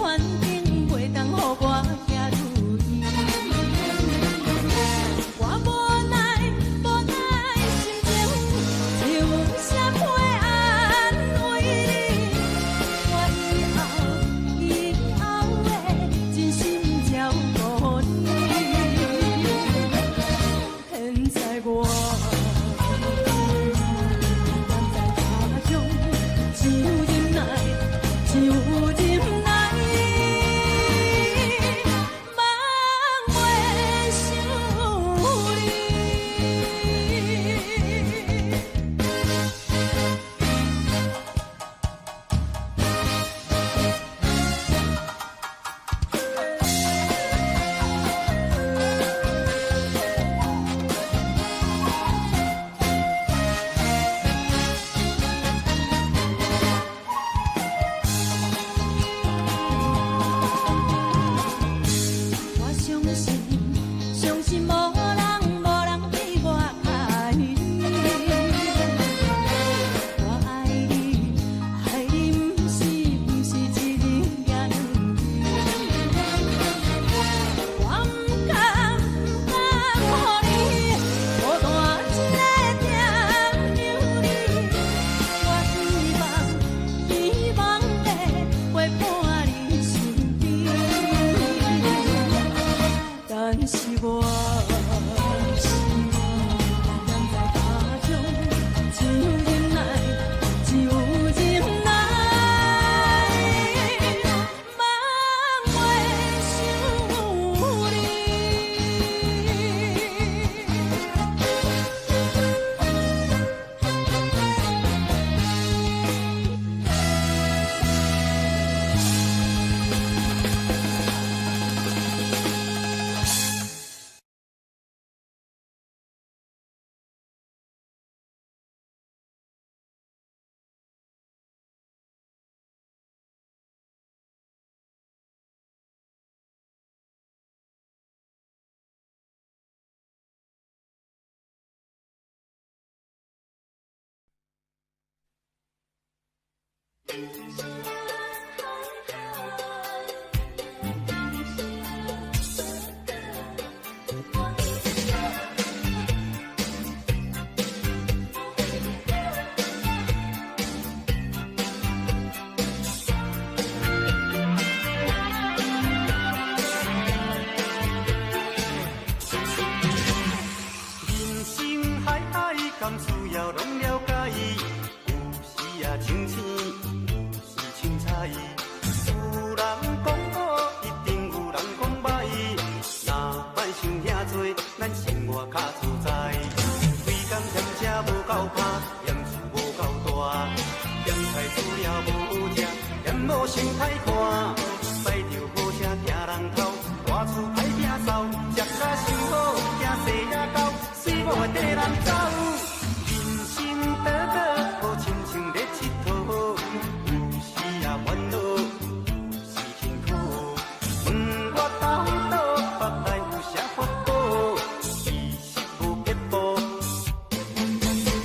環境袂當予我行如意。我無奈無奈心情，只有寫批安慰你。我以後以後會真心照顧你。現在我踮在他鄉，只有忍耐，只有忍耐，茫袂想你。我相信，相信無人無人比我較愛你。我愛你，愛你毋是毋是一日也兩日。我毋甘毋甘予你孤單一个踮憂慮。我希望希望會陪伴你身邊。但是我踮在他鄉，只有忍耐，只有忍耐，茫袂想你。人生海海，甘需要攏了解。有時啊清醒，有時凊彩。有人講好，一定有人講歹。若莫想遐濟，咱生活較自在。規工嫌食無夠飽，嫌厝無夠大，嫌菜煮了無好食，嫌某生歹看。擺著好聲驚人頭，大厝歹摒掃，食甲傷好，驚細仔狗，水某會綴人走。人生短短，好親像咧𨑨迌，有時也煩惱，有時辛苦。問我到倒腹內有啥法寶？其實無撇步，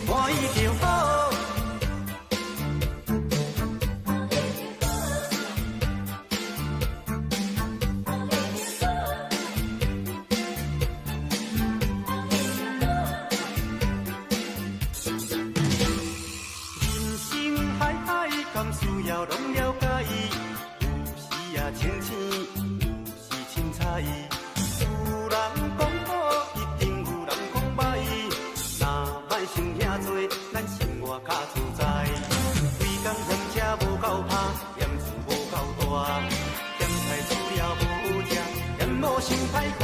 歡喜就好。人生海海，甘需要攏了解？有時也清醒，有時凊彩。有人講好，一定有人講歹。若莫想遐濟，咱生活較自在。規工嫌食無夠飽，嫌厝無夠大，嫌菜煮了無好食，嫌某生歹看。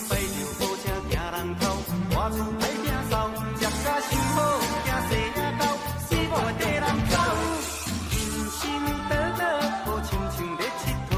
擺著好聲驚人頭，大厝歹摒掃，食甲傷好，驚細仔狗，水某會綴人走。人生短短，好親像咧𨑨迌，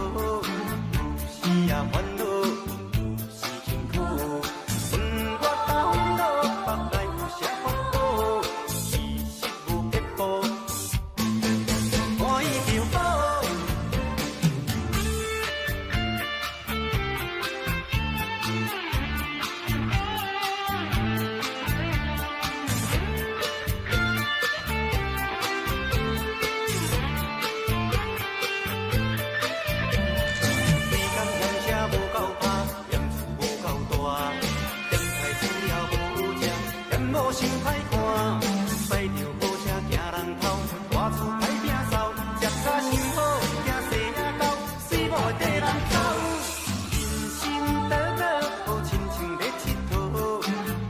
傷歹看。駛著好車驚人偷，大厝歹摒掃，食甲傷好驚生狗，水某會綴人走。人生短短，好親像咧𨑨迌，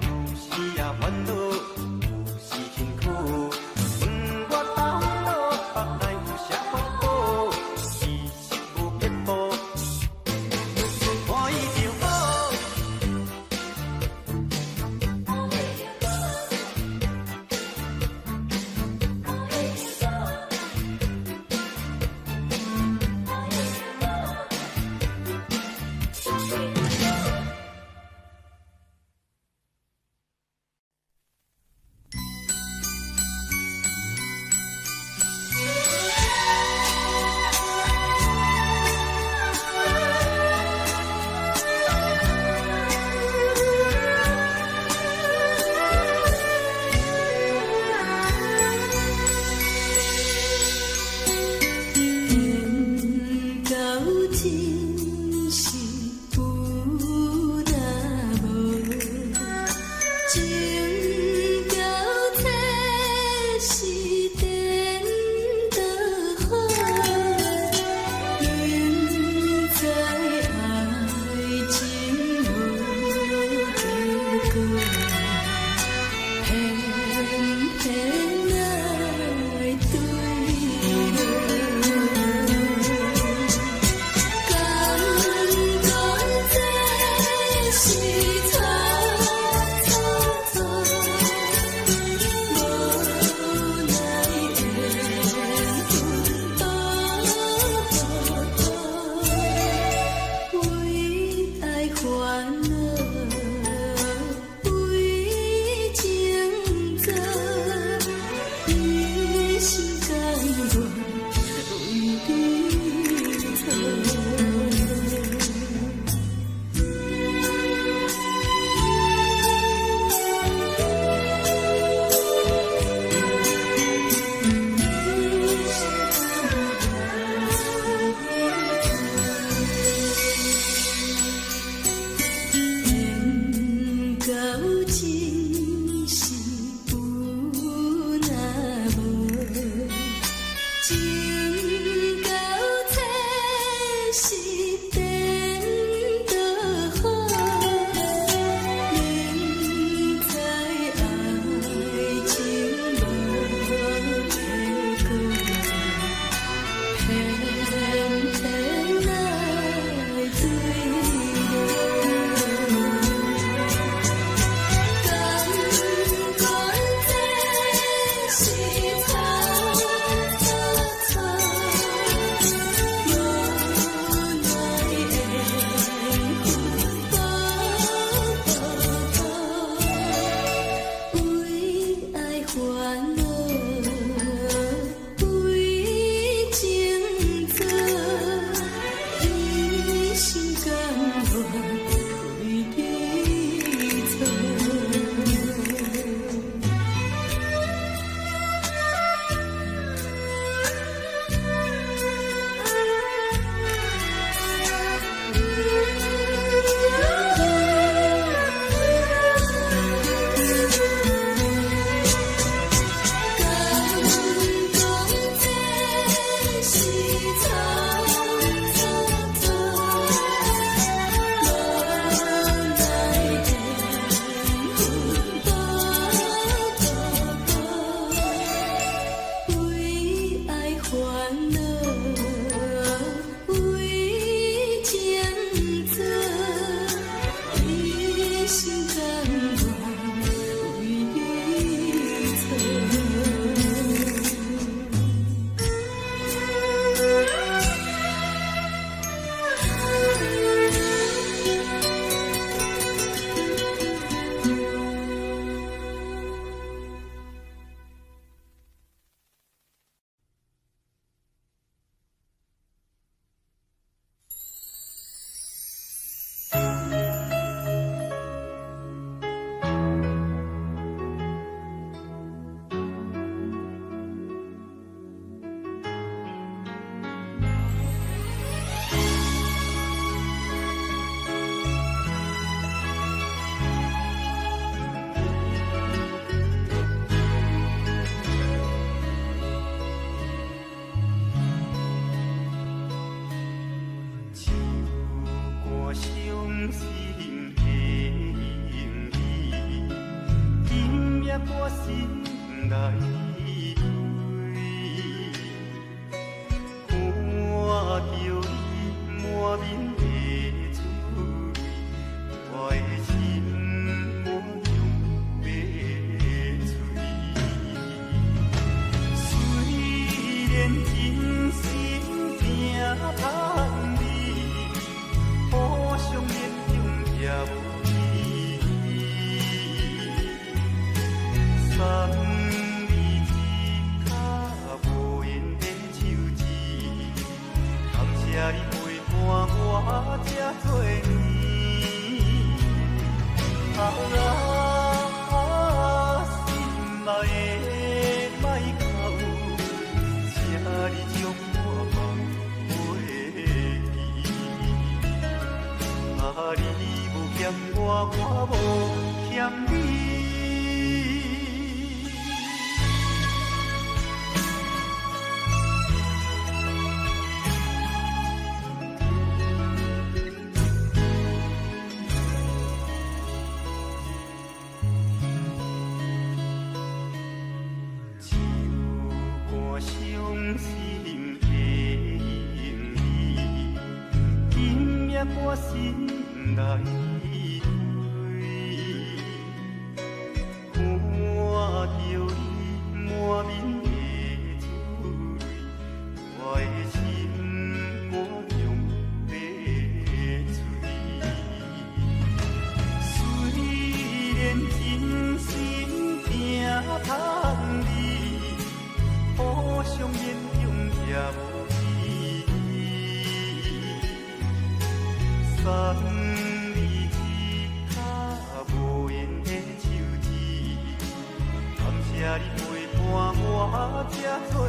有時也煩惱，有時辛苦。問我頭路，腹內有啥法寶？其實無撇步，歡喜就好。緣到真是有若無，情到這是顛倒好，明知愛情無結果，偏偏愛對落。感心內對，看著你滿面的珠淚，我的心肝強欲碎。雖然真心疼盼你，互相勉強也無意義。送你一跤無緣的手指，感謝你陪伴我這多年。啊，心愛的莫哭，請你將我放袂記。啊，你無欠我，我無欠你。手肝傷心的你，今夜我心內對，看著你滿面的珠淚，我的心肝強欲碎。雖然真心疼盼你，互相勉強也無意義。送你一跤無緣的手指，感謝你陪伴我這多年。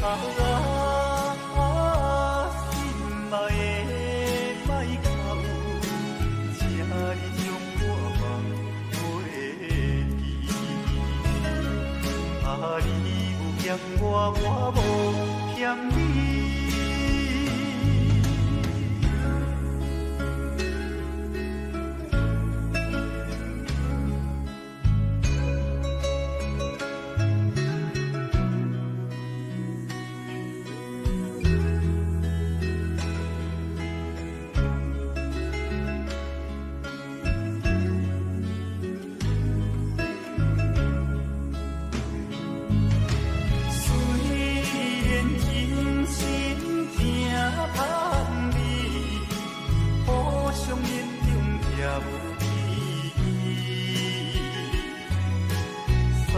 啊，心愛的莫哭，請你將我放袂記。啊，你無欠我，我無欠你。雖然真心疼盼你，互相勉強也無意義。送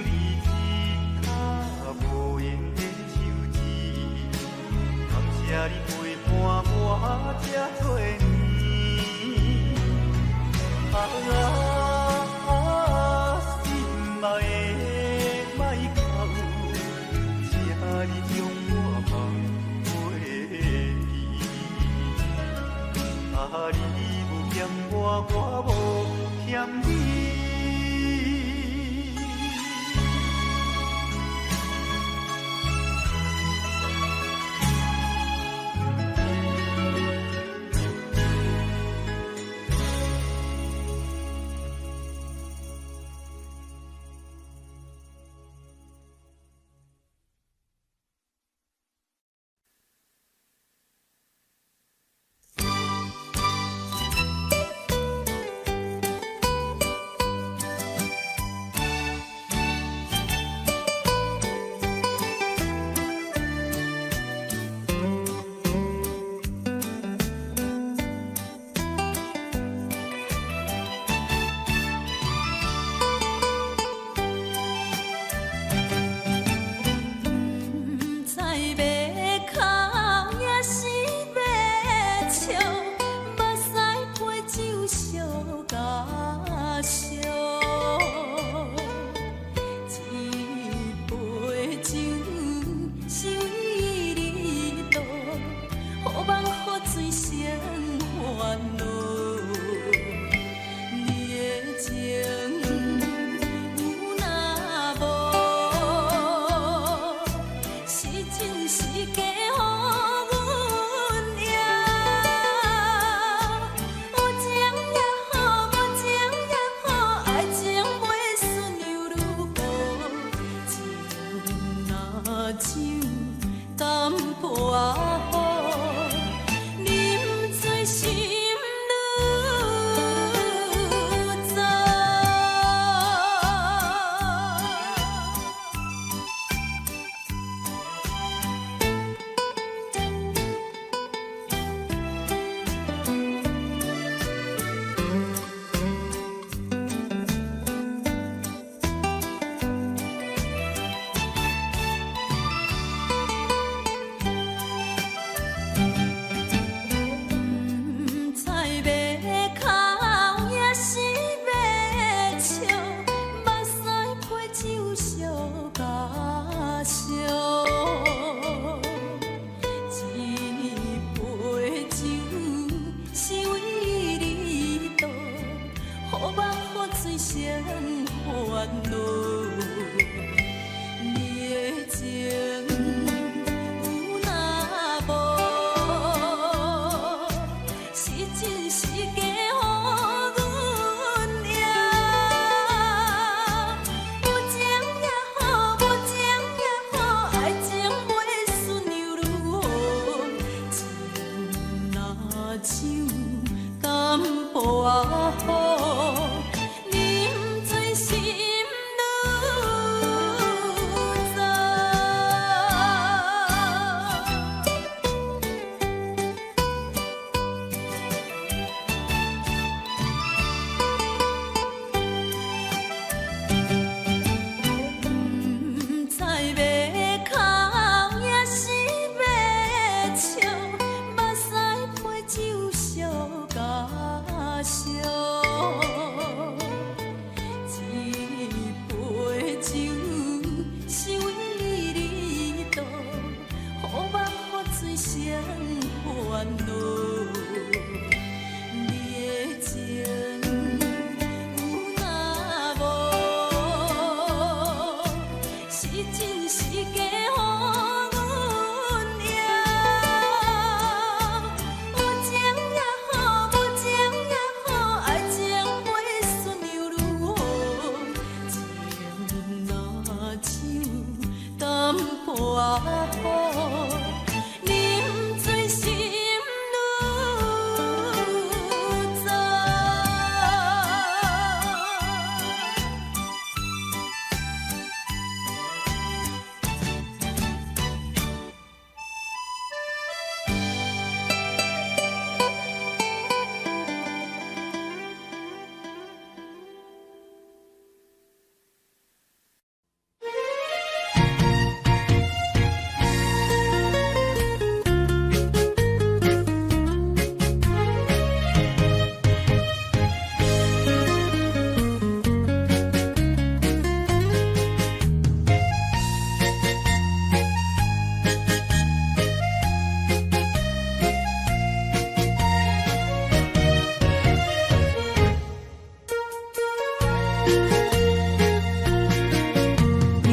你一跤無緣的手指，感謝你陪伴我這多年。啊，心愛的莫哭，請你將我放袂記。啊，你無欠我，我無欠你。毋知欲哭抑是欲笑，目屎陪酒相共惜。一杯酒，想伊离途，予梦予醉成烦恼。你的情有若無，是真是假，予阮贏。有情也好，無情也酒淡薄仔好，啉醉心愈早。毋知欲哭抑是欲笑，目屎批酒烧甲烧。这杯酒是为你倒，予梦予醉成烦恼。你的情有若无，是真是假，予阮赢。有情也好，無情也好，愛情袂輸又如何？情若酒淡薄仔好，啉醉心愈早。毋知欲哭抑是欲笑，目屎批酒烧甲烧。這杯酒是為你倒，予夢予醉成煩惱。你的情有若無，是真是假，予阮贏。有情也好，無情也好，愛情袂輸又如何？情若酒淡薄仔好，啉醉心愈早。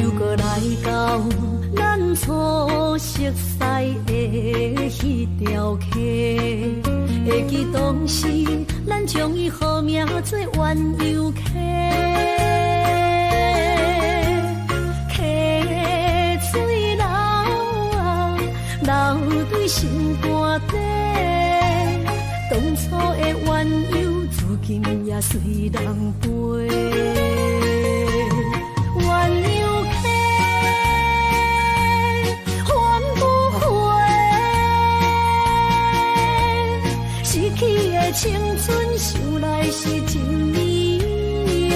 又閣來到咱初熟似的彼條溪，會記當時咱將伊號名做鴛鴦溪。溪水流啊，流對心肝底，當初的鴛鴦，如今也隨人飛。鴛鴦溪，還不回，失去的青春，想來是真美麗。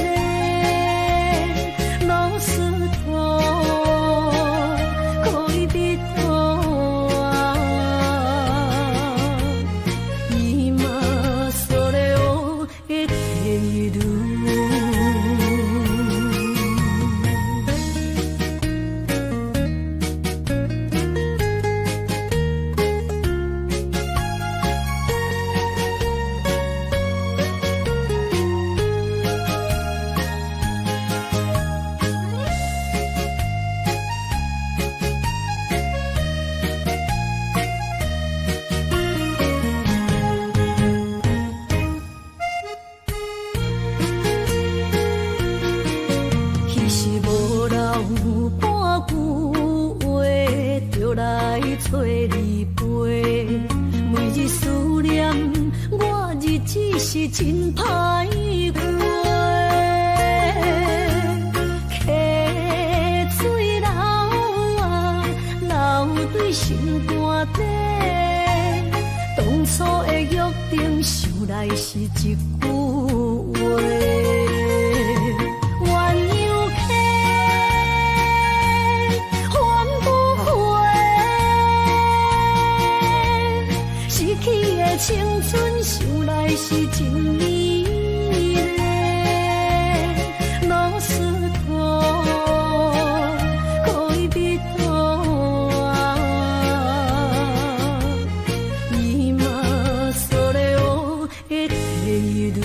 老石頭，戀人啊，今それを得ている。找你陪。每日思念，我日子是真歹過。溪水流啊，流對心肝底。當初的約定，想來是一句話。鸳鸯溪，還不回，失去的青春，想來是真美麗。ロスト戀人は今それを得ている。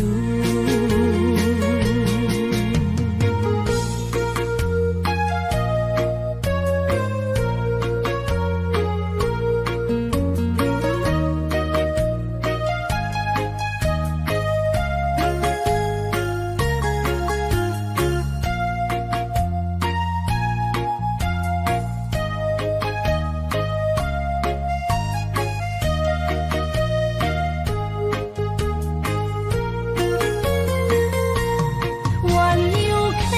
鸳鸯溪，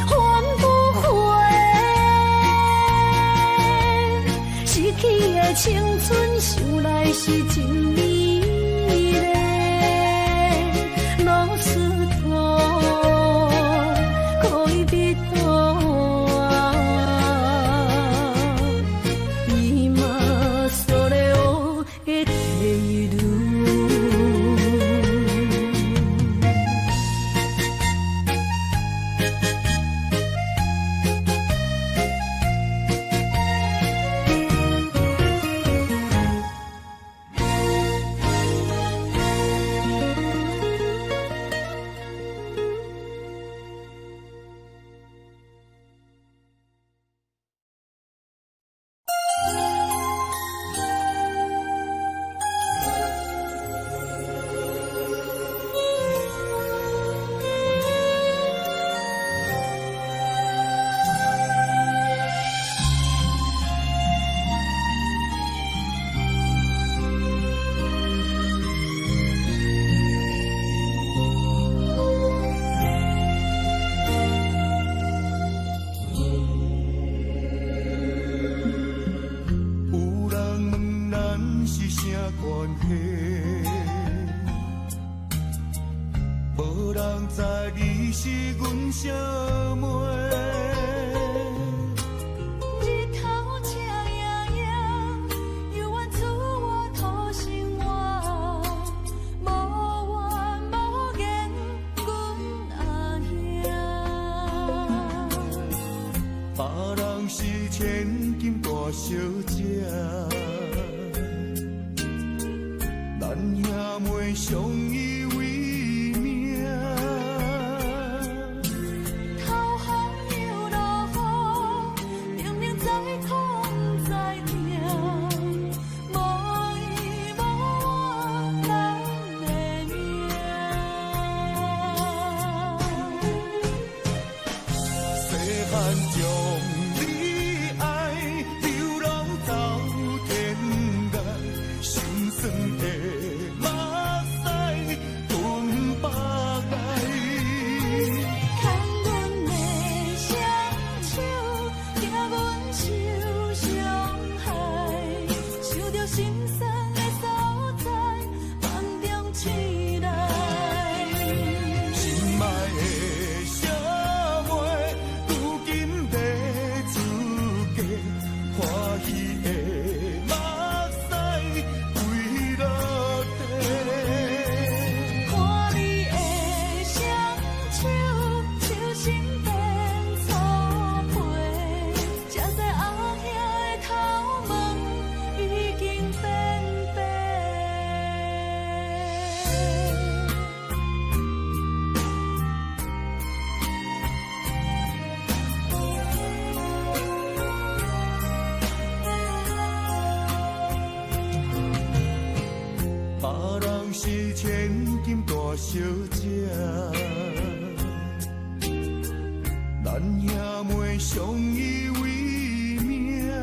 還不回，失去的青春，想來是真美麗。ロスト戀人は今それを得ている。有人問咱是啥關係，無人知你是阮小妹。日頭赤炎炎，猶原自我討生活，無怨無言，阮阿兄。別人是千金大小姐，咱兄妹相依為命。頭風又落雨，明明知苦毋知疼，無依無我咱的命。細漢將你愛，流浪到天涯，心酸的目屎吞腹內。牽阮的雙手，驚阮受傷害，想著心酸的所在，夢中醒來。心愛的小妹，如今欲出嫁，歡喜的目屎規落地。看你的雙手，手心變粗皮，才知阿兄的頭毛已經變白。別人是千金大小姐，咱兄妹相依為命。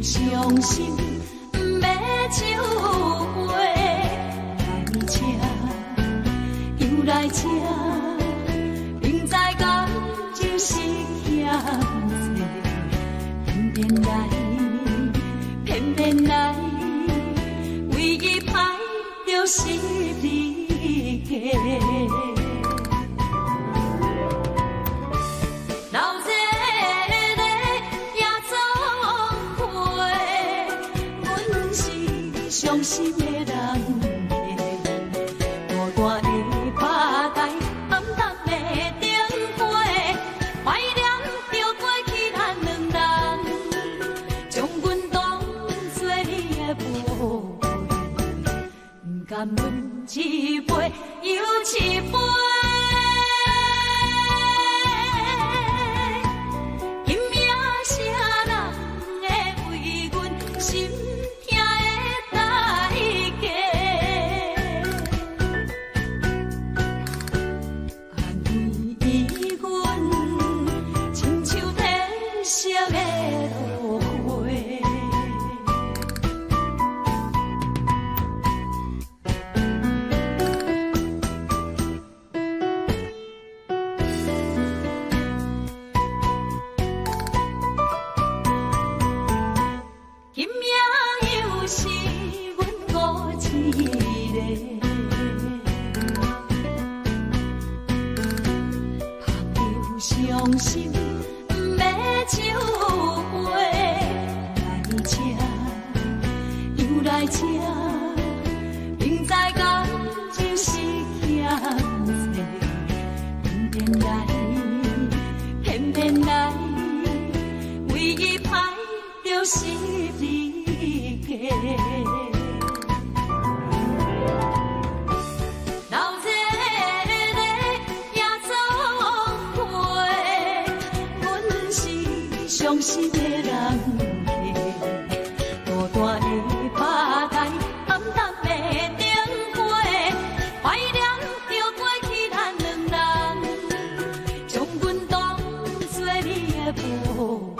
傷心，毋欲酒杯，來吃，又來吃，明知感情是欠債，偏偏來，偏偏來，為伊歹著十字架。留這个夜總會，阮是傷心的人客，孤單的吧台，暗淡的燈火，懷念著過去咱兩人，將阮當作你的寶貝，毋甘阮一杯又一杯。今夜啥人會為阮心疼的代價？按呢阮親像褪色的落花。今夜又是阮孤一个，朋友傷心，毋欲酒杯，來吃，又來吃，明知感情是欠債，偏偏來，偏偏來，為伊歹著十字架。留這个夜總會，阮是傷心的人客，孤單的吧台，暗淡的燈火，懷念著過去咱兩人，將阮當作你的寶貝，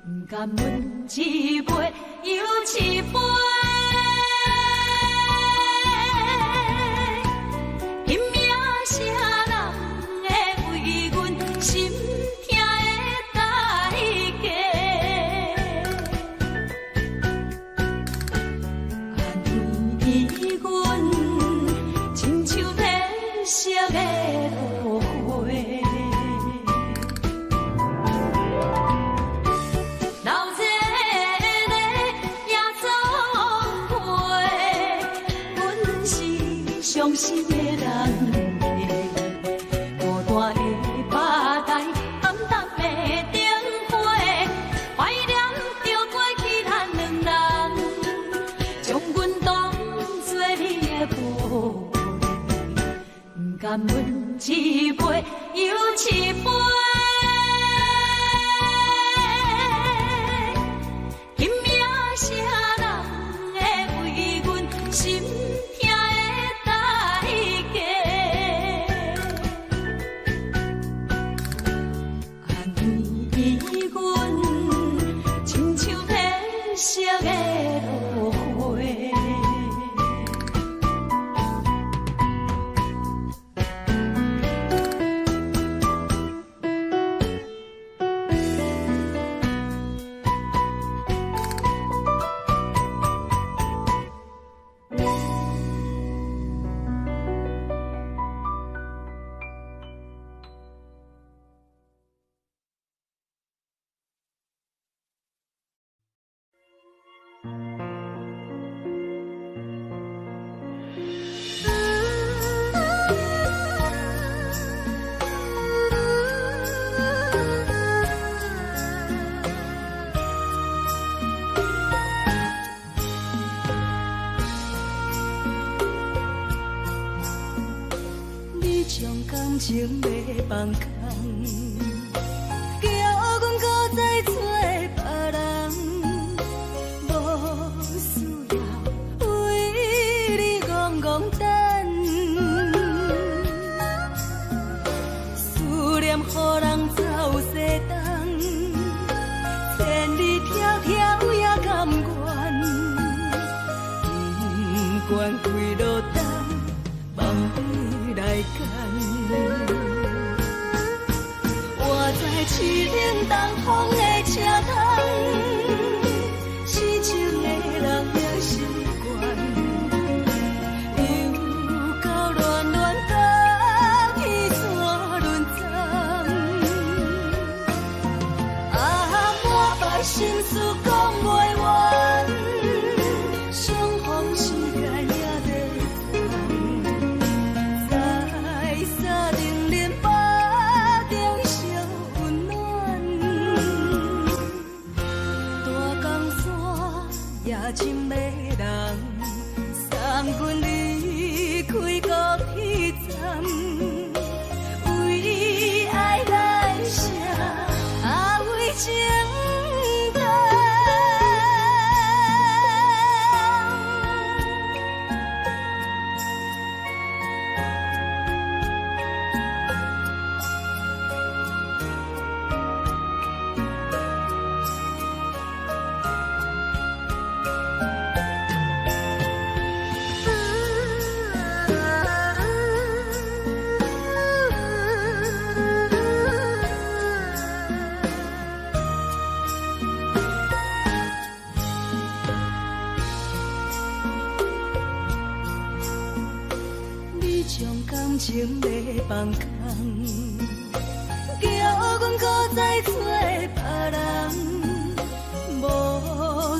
毋甘阮一杯又一杯。今夜啥人會為阮心疼的代價？按呢阮親像褪色的落花。留這个夜總會，阮是傷心的人客，孤單的吧台，暗淡的燈火，懷念著過去咱兩人，將阮當作你的寶貝，毋甘阮一杯又一杯。今夜啥人會為阮心疼的代價？按呢阮親像褪色的落花。你將感情欲放空，叫阮閣再找別人，無需要為你戇戇等，思念予人走西東，千里迢迢。東風的車窗，痴情的人也習慣，又到戀戀高鐵線輪站，啊，滿腹心事講袂完，相逢時間也短暫，在三重林腹中相溫暖，大江山也真迷人，送阮離開高鐵站，為愛來寫，啊為情等。你將感情欲放空，叫阮閣再找別人，無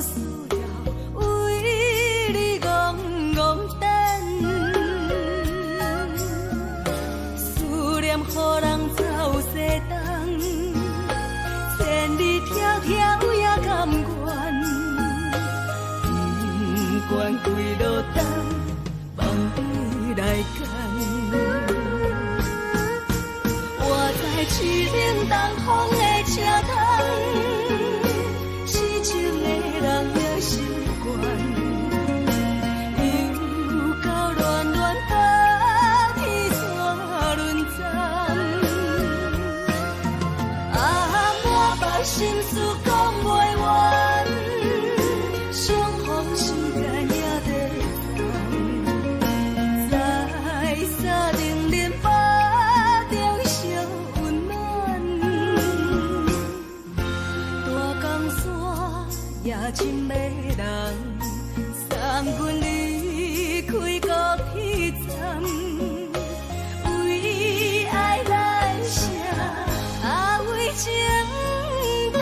需要為你戇戇等，思念予人走西東，千里迢迢也甘願，不管幾落冬，放你來揀。我在淒冷東風的車窗，痴情的人也習慣，又到戀戀高鐵線輪站，啊，滿腹心事講袂完，相逢時間也短暫，在三重林腹中相溫暖，大江山也真迷人，送阮離開高鐵站，為愛來寫，啊為情等。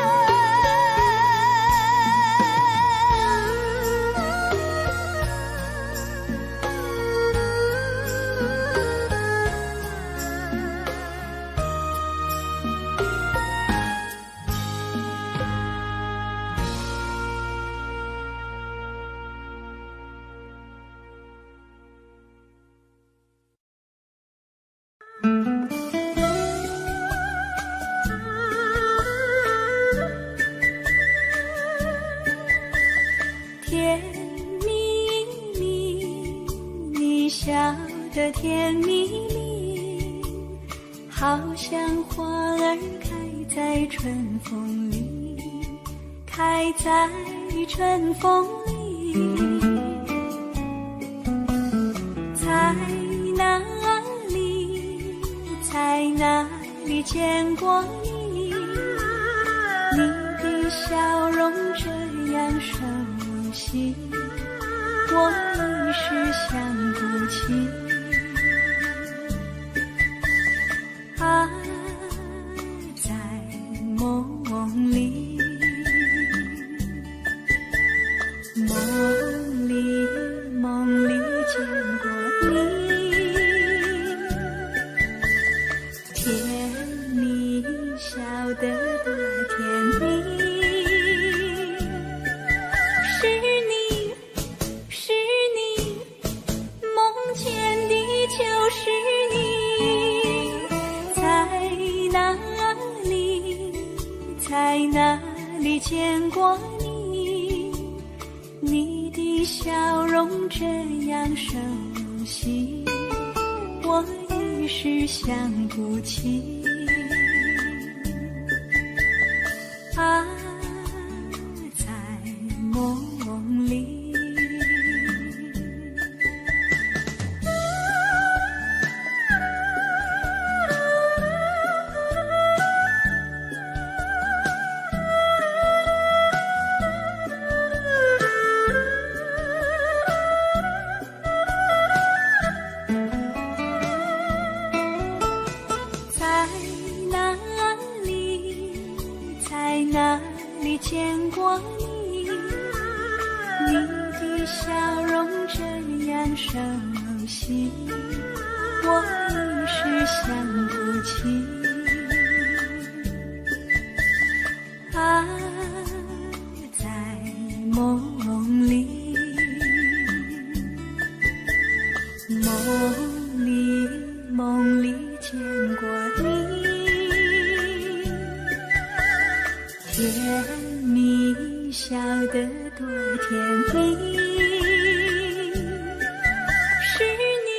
甜蜜蜜，你笑得甜蜜蜜，好像花兒開在春風裡，開在春風裡。在哪裡，在哪裡見過你？你的笑容這樣熟悉，我一時想不起。啊，在夢裡，夢裡夢裡見過你，甜蜜笑得多甜蜜，是你是你，夢見的就是你，在哪裡，在哪裡見過你？你的笑容這樣熟悉，我一時想不起。啊，在夢裡。過你，你的笑容這樣熟悉，我一時想不起。啊，在夢裡，夢裡夢裡見過你，甜蜜笑得多甜蜜，是你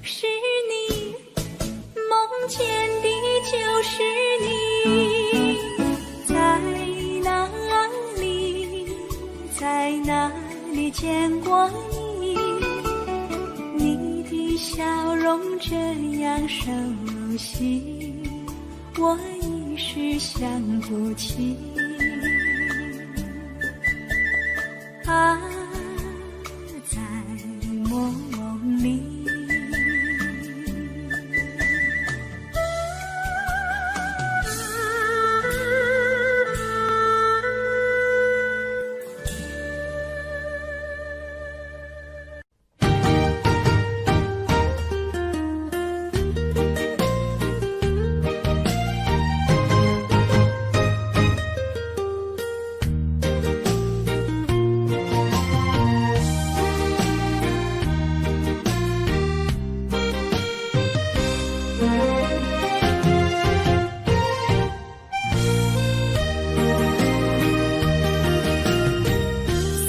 是你，夢見的就是你，在哪裡，在哪裡見過你？你的笑容這樣熟悉，我一時想不起。啊，在夢裡。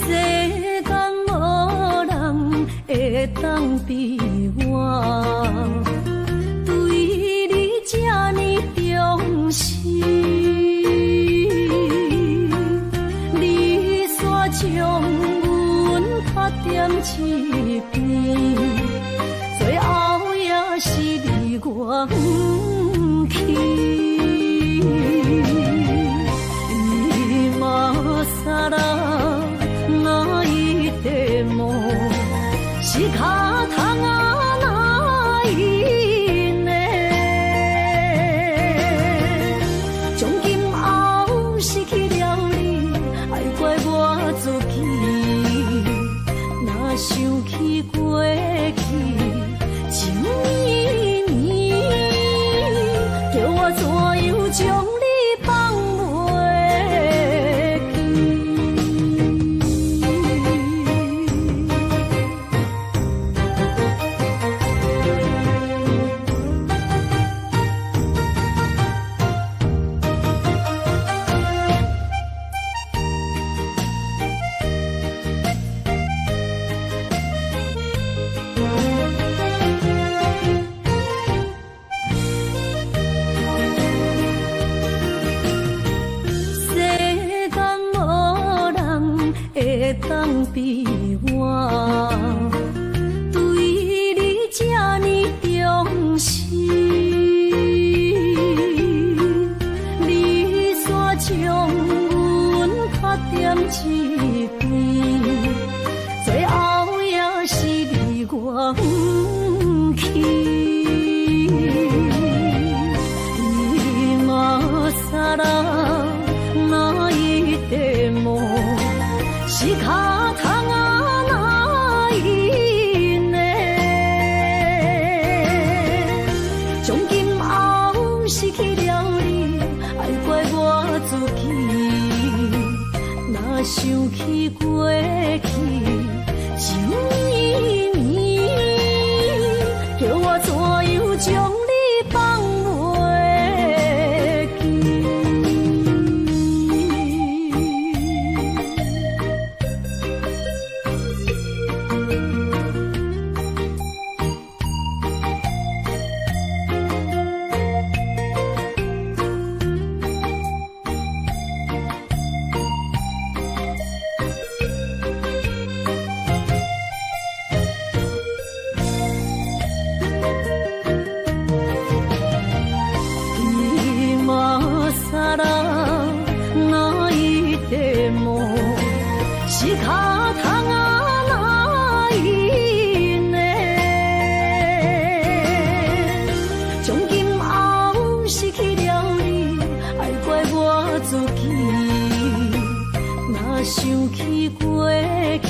世間無人會當比我對你這呢重視，你煞將阮拍踮一邊，最後也是離我遠去。今更泣いても仕方がないね。從今後失去了你，愛怪我自己。若想起過去情綿綿，叫我怎樣將你放袂記？世間無人會當比我對你這呢重視，你煞將阮拍踮一邊，最後也是離我遠去。今更泣いても仕方がないね。從今後失去了你，愛怪我自己。若想起過去情綿綿，叫我怎樣將你放袂記？今更泣いても仕方がないね。從今後失去了你，愛怪我自己。想起過去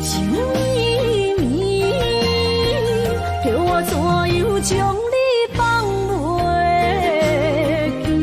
情綿綿，叫我怎樣將你放袂記？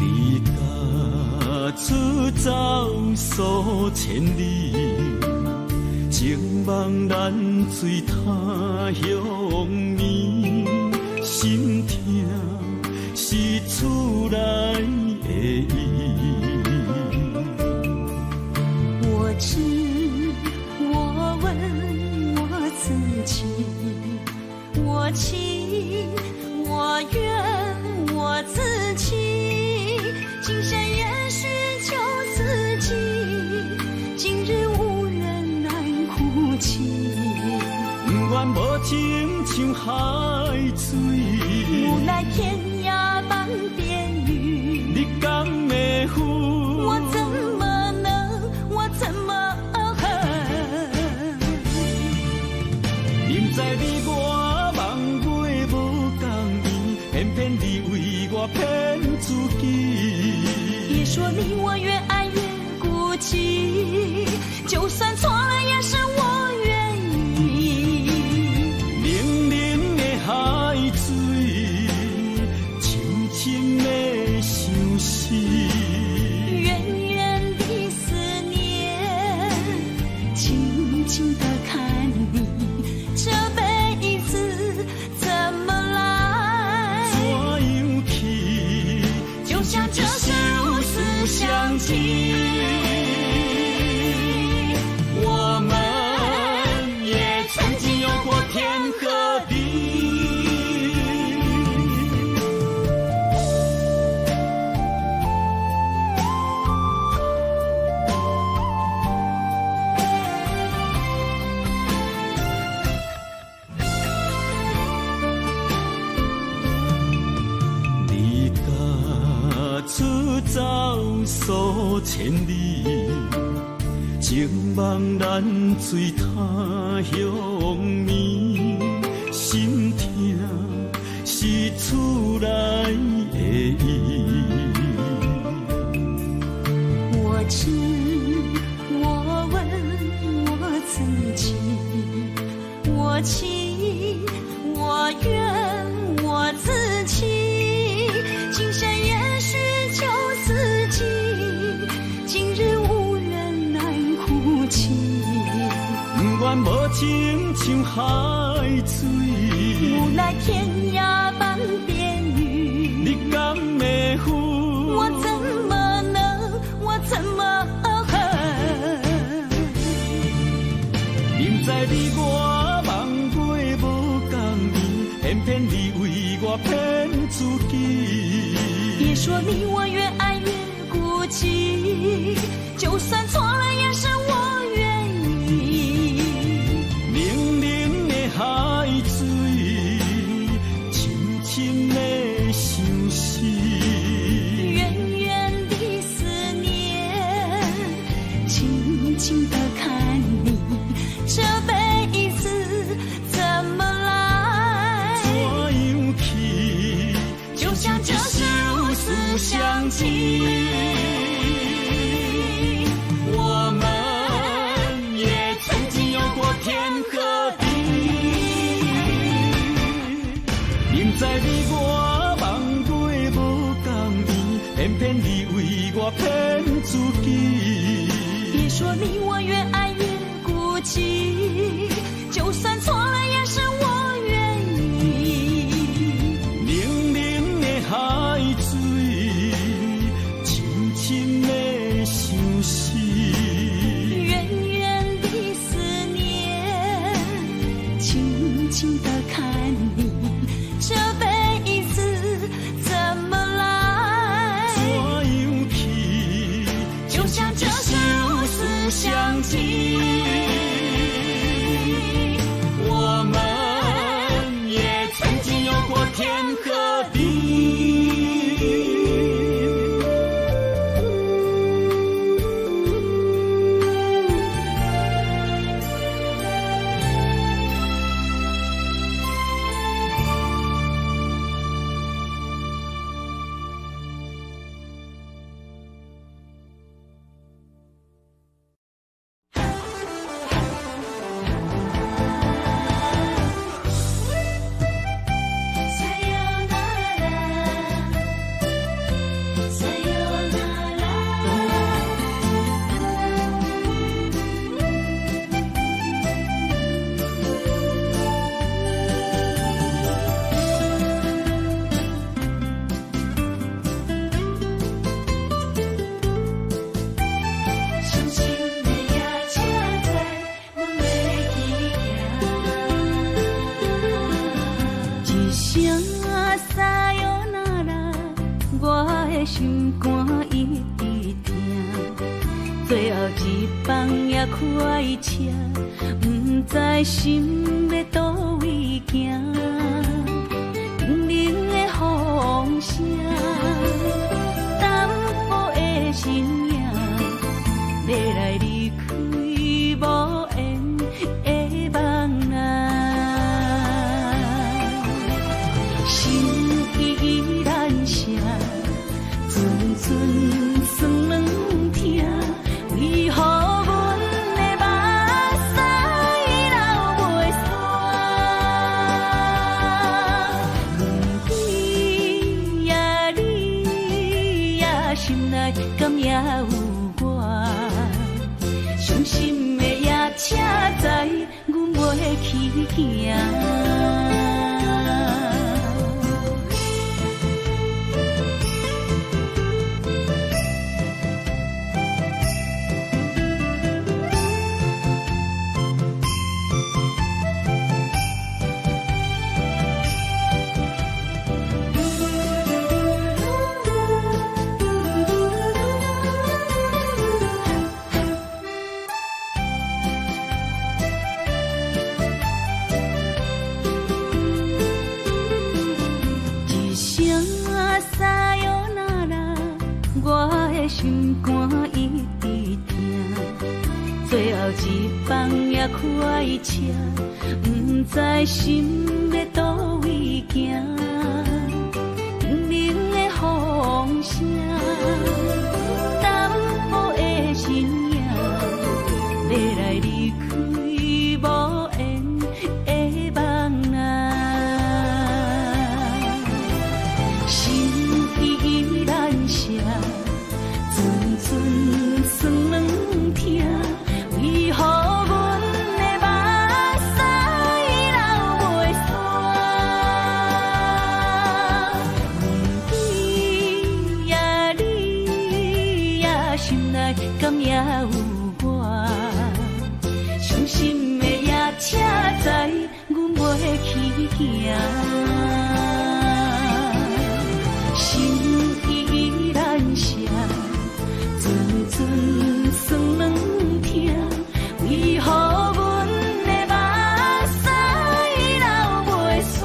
你甲出走数千里，情梦难随他乡暝，心痛是厝内的伊。我知，我問我自己，我情我願我自己，今生也許就四季，今日無緣難哭泣。不願無情像海水，無奈天涯半邊雨，你敢會負？我怎麼能，我怎麼恨？明知你我夢袂無仝圓，偏偏你為我騙自己。別說你我越愛越孤寂，就算錯了也是我願意。冷冷的海水，深深的相思。遠遠的思念，靜靜的看你，這輩子怎麼來？怎樣去？就像這是如此相記。我們也曾經有過天和地。你甲出走數千里，情夢難隨他鄉暝，心痛是厝內的伊。我知，我問我自己，我情我願我自己，今生也許就四季，今日無緣難哭泣。不願無情像海水，無奈天涯半邊雨，你敢會負？我怎麼能，我怎麼恨？明知你我夢袂無仝圓，偏偏你為我騙自己。別說你我越愛越孤寂，就算錯了也是我願意。冷冷的海水，深深的相思。遠遠的思念，靜靜的看你，這輩子怎麼來？怎樣去？就像這是如此相記。我們也曾經有過天和地。明知你我夢袂無仝圓，偏偏你為我騙自己。別說你我越愛起，就算錯了也是我願意。冷冷的海水，深深的相思。遠遠的思念，輕輕的看你，這輩子怎麼來？怎樣去？就像這首思想起。我們也曾經有過天和地。傷心的夜車載，阮欲去行。一聲さよなら，我的心肝一直疼。最後一班也開車，毋知心欲佗位行。冷冷的風聲，淡薄的身影。欲來離開無緣的夢啊，心依然寫，陣陣酸軟疼，為何阮的目屎流袂煞？你呀你呀，心內敢猶有我？傷心的夜車載，阮袂去行。一聲さよなら，我的心肝一直疼。最後一班也開車，毋知心欲佗位行。冷冷的風聲，淡薄的身影，欲來離開無緣的夢啊。心依然寫，陣陣酸軟疼，為何阮的目屎流袂煞？你呀你呀，心內敢猶有我？傷心的夜車載，阮袂去行。心依然寫，陣陣酸軟疼，為何阮的目屎流袂煞？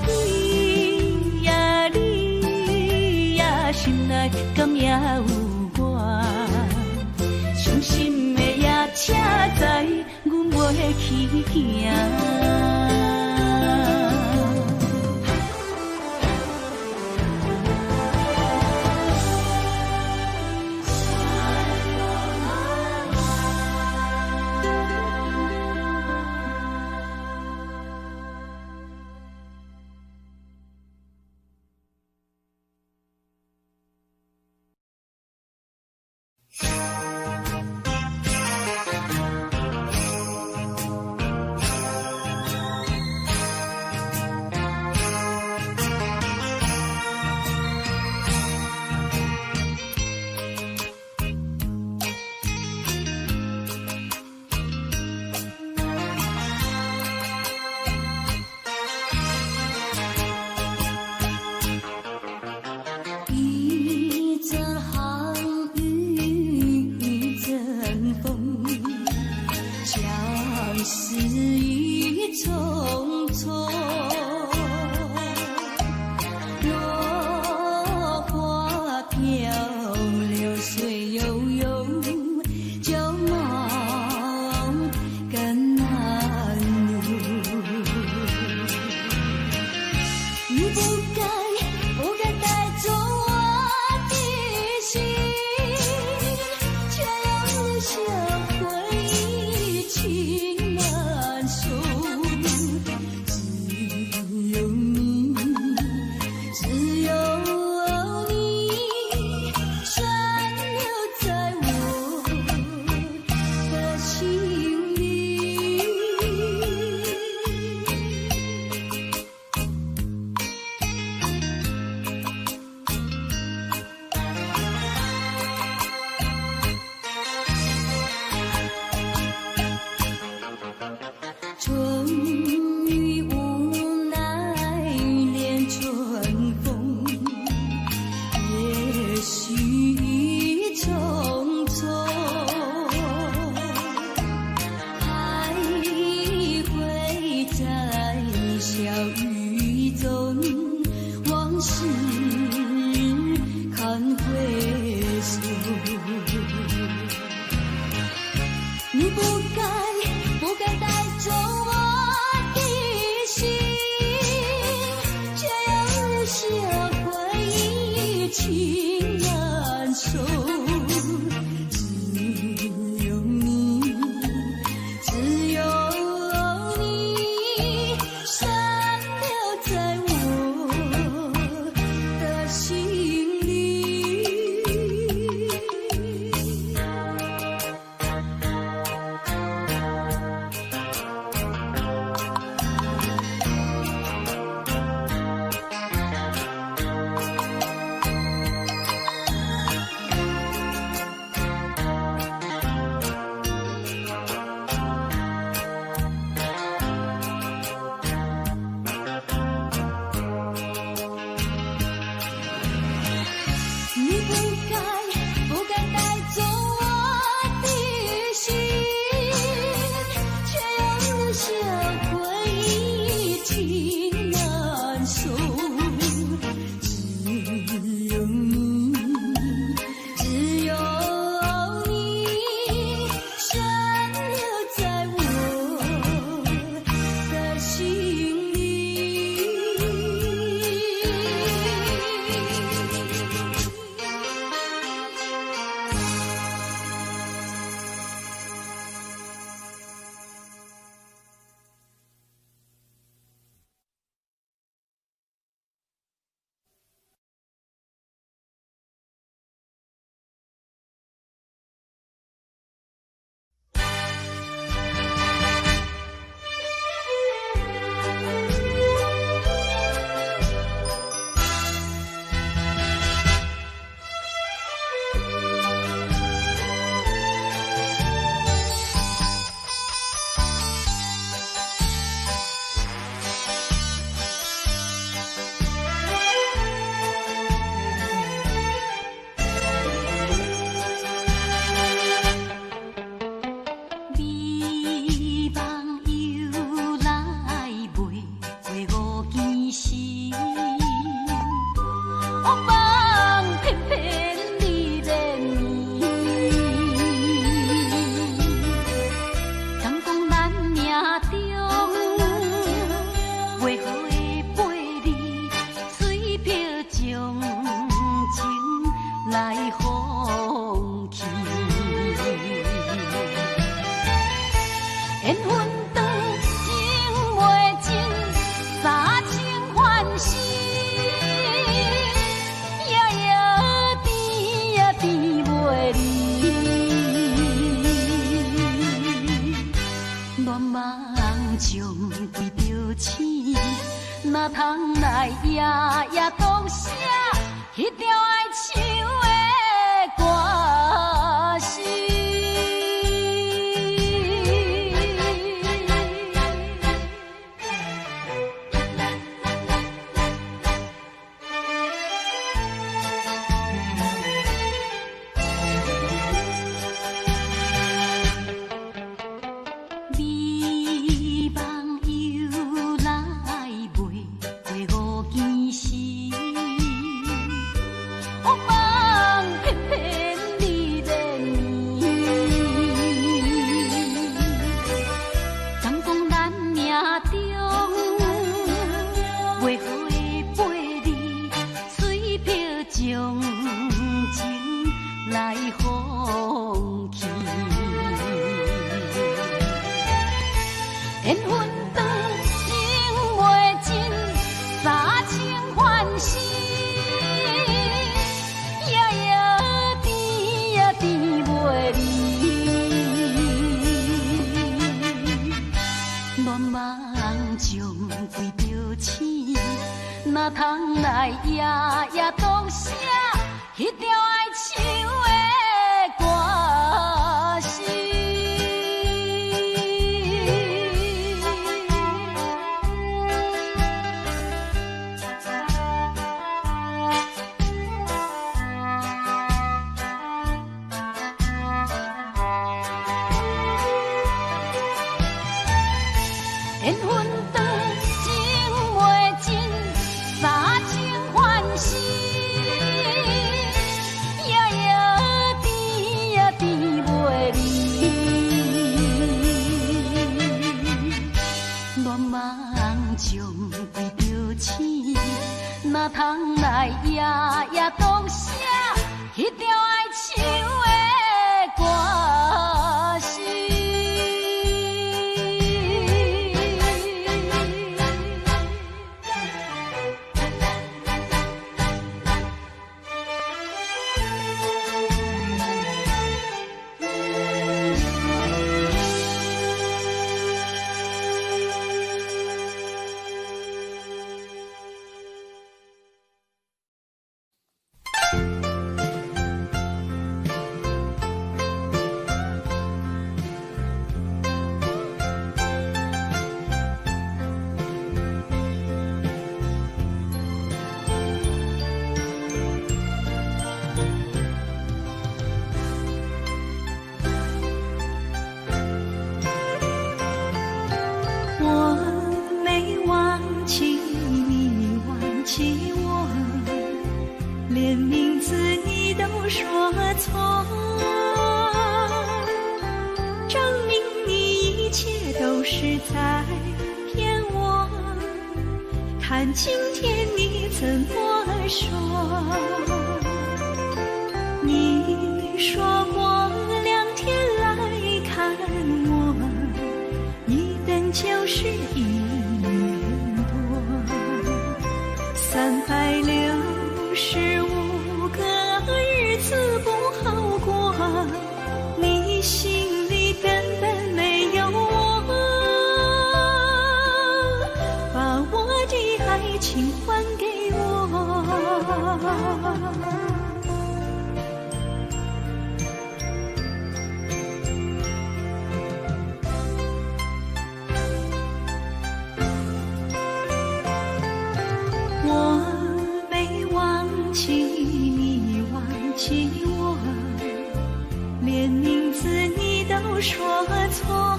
你呀你呀，心內敢猶有我？傷心的夜車載，阮袂去行。哪通來夜夜當寫彼條愛唱的歌詞？美夢由來袂過予見時，惡夢偏偏你連綿。敢講咱命中袂好的八字，催逼將情來放棄。緣分長，用袂盡，三清反死。夜夜甜呀甜袂離，恋夢終歸著醒，哪通來夜夜當寫彼條愛唱的歌詞？緣分長，情袂盡，三清反死。夜夜甜呀甜袂離，戀夢終歸著醒，哪通來夜夜當寫彼條愛唱的歌詞？我沒忘記你，忘記我，連名字你都說錯，證明你一切都是在騙我。看今天你怎麼說？你說過2天來看我，一等就是1年多，365個日子不好過，你心裡根本沒有我，把我的愛情還給我。我沒忘記你，忘記我，連名字你都說錯，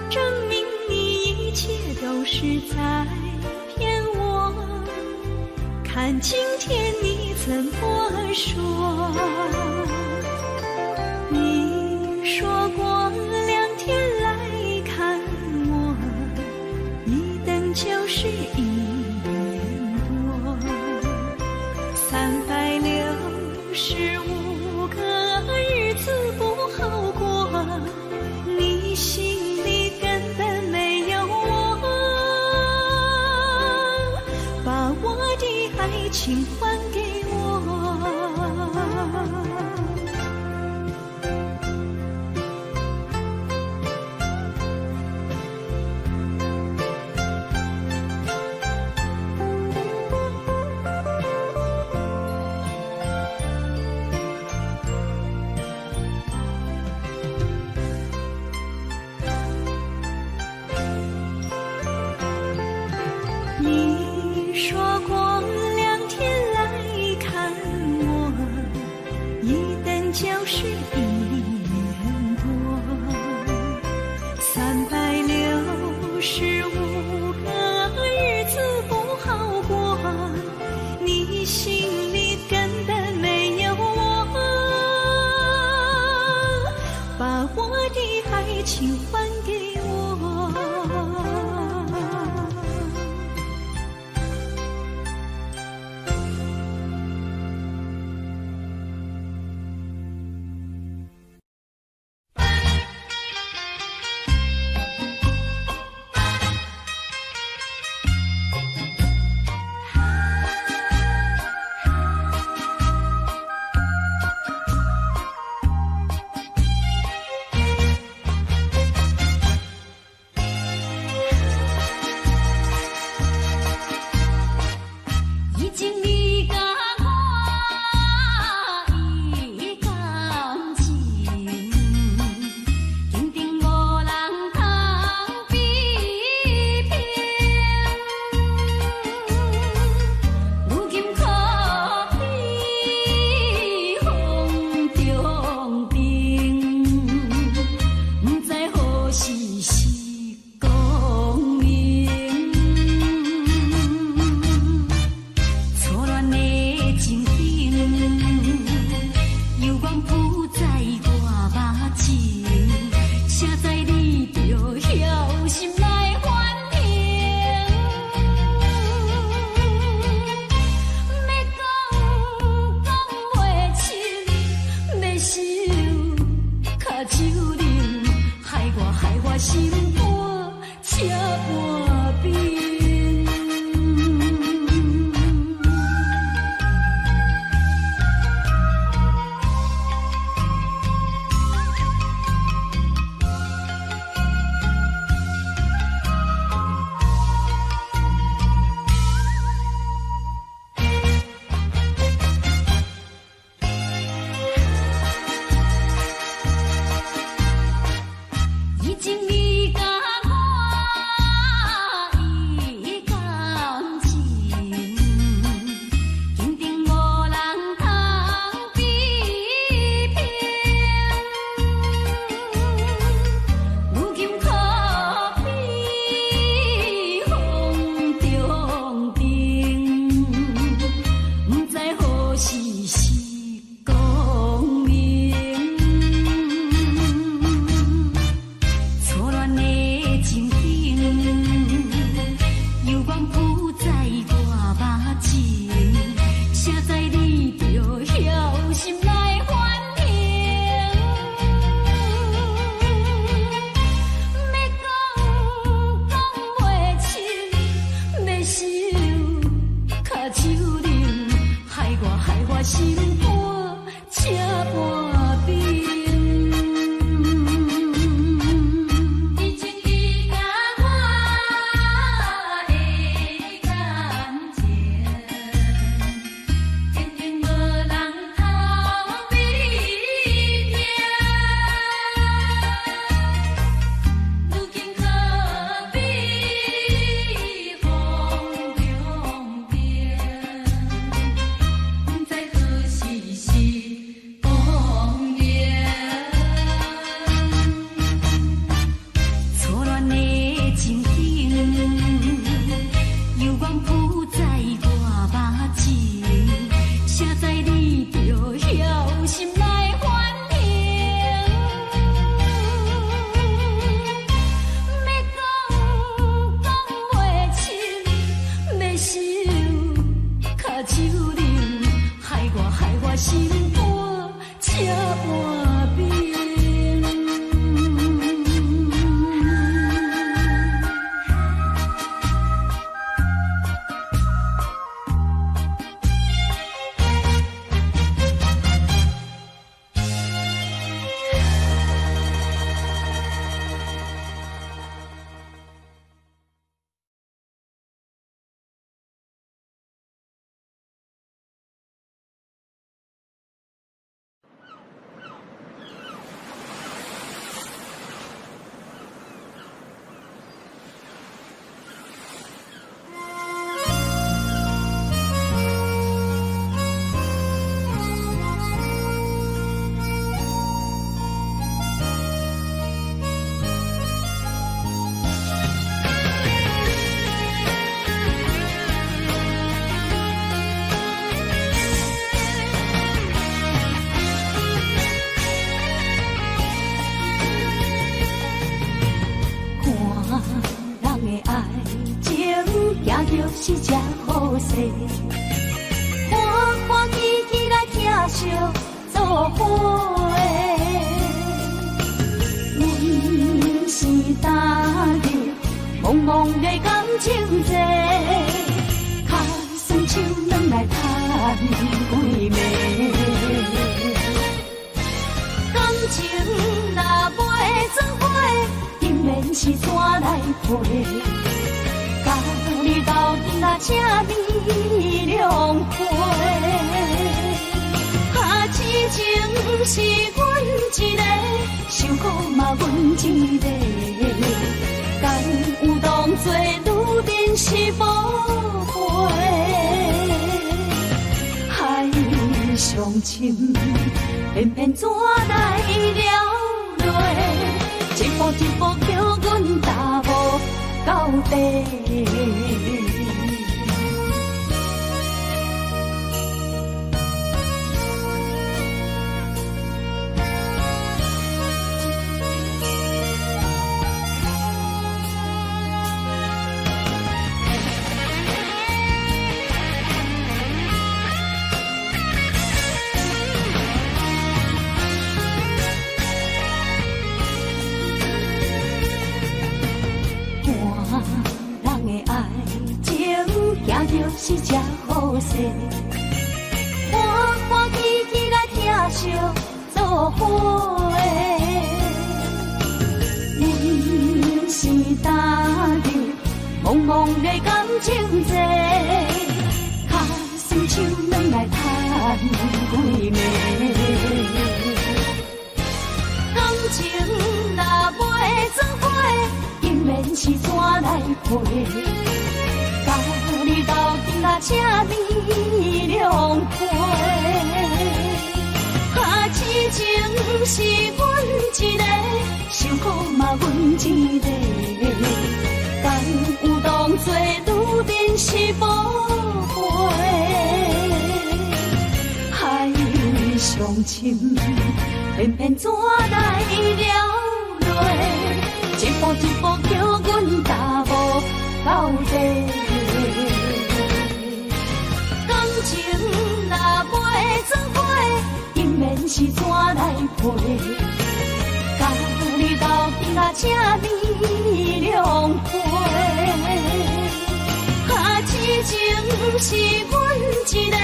證明你一切都是在騙我。看今天你怎麼說？你說過2天來看我，一等就是1年多，365個日子不好過，你心裡根本沒有我，把我的愛情還給我。就是一年多，365個日子不好過，你心裡根本沒有我，把我的愛情還給我。以前你佮我的感情，肯定無人通比拼。如今可比風中燈，不知何時是光明。初戀的情景，猶原浮在我目前，誰知你著枵心來反應。欲講講袂清，欲收跤手冷，害我害我心肝這般冰。以前你佮我的感情，肯定無人通比拼。如今可比風中燈，不知何時是光明。初戀的情景，猶原浮在我目前，誰知你著枵心來反應。欲講講袂清，欲收跤手冷，害我害我心肝這般冰。以前你佮我的感情，肯定無人通比拼。如今可比風中燈，不知何時是光明。初戀的情景，猶原浮在我目前，誰知你著枵心來反應。欲講講袂清，欲收跤手冷，害我害我心肝這般冰。茫茫的感情債，跤酸手軟來趁幾暝。感情若袂做伙，當然是怎來陪？共你鬥陣啊，請你兩回。啊，痴情是阮一个，受苦嘛阮一个。敢有當作女人是寶貝？海上深，偏偏怎來流淚？一步一步叫阮踏無到底。是這好勢，歡歡喜喜來疼惜做伙。阮是踏入茫茫的感情債，跤酸手軟來趁幾暝。感情若袂做伙，當然是怎來陪？共你鬥陣啊，請你兩回。啊，痴情是阮一個，受苦嘛阮一個。敢有當作女人是寶貝？海上深，偏偏怎來流淚？一步一步叫阮踏無到底。感情若袂做伙，當然是怎來陪？共你鬥陣啊，請你兩回。啊，痴情是阮一個，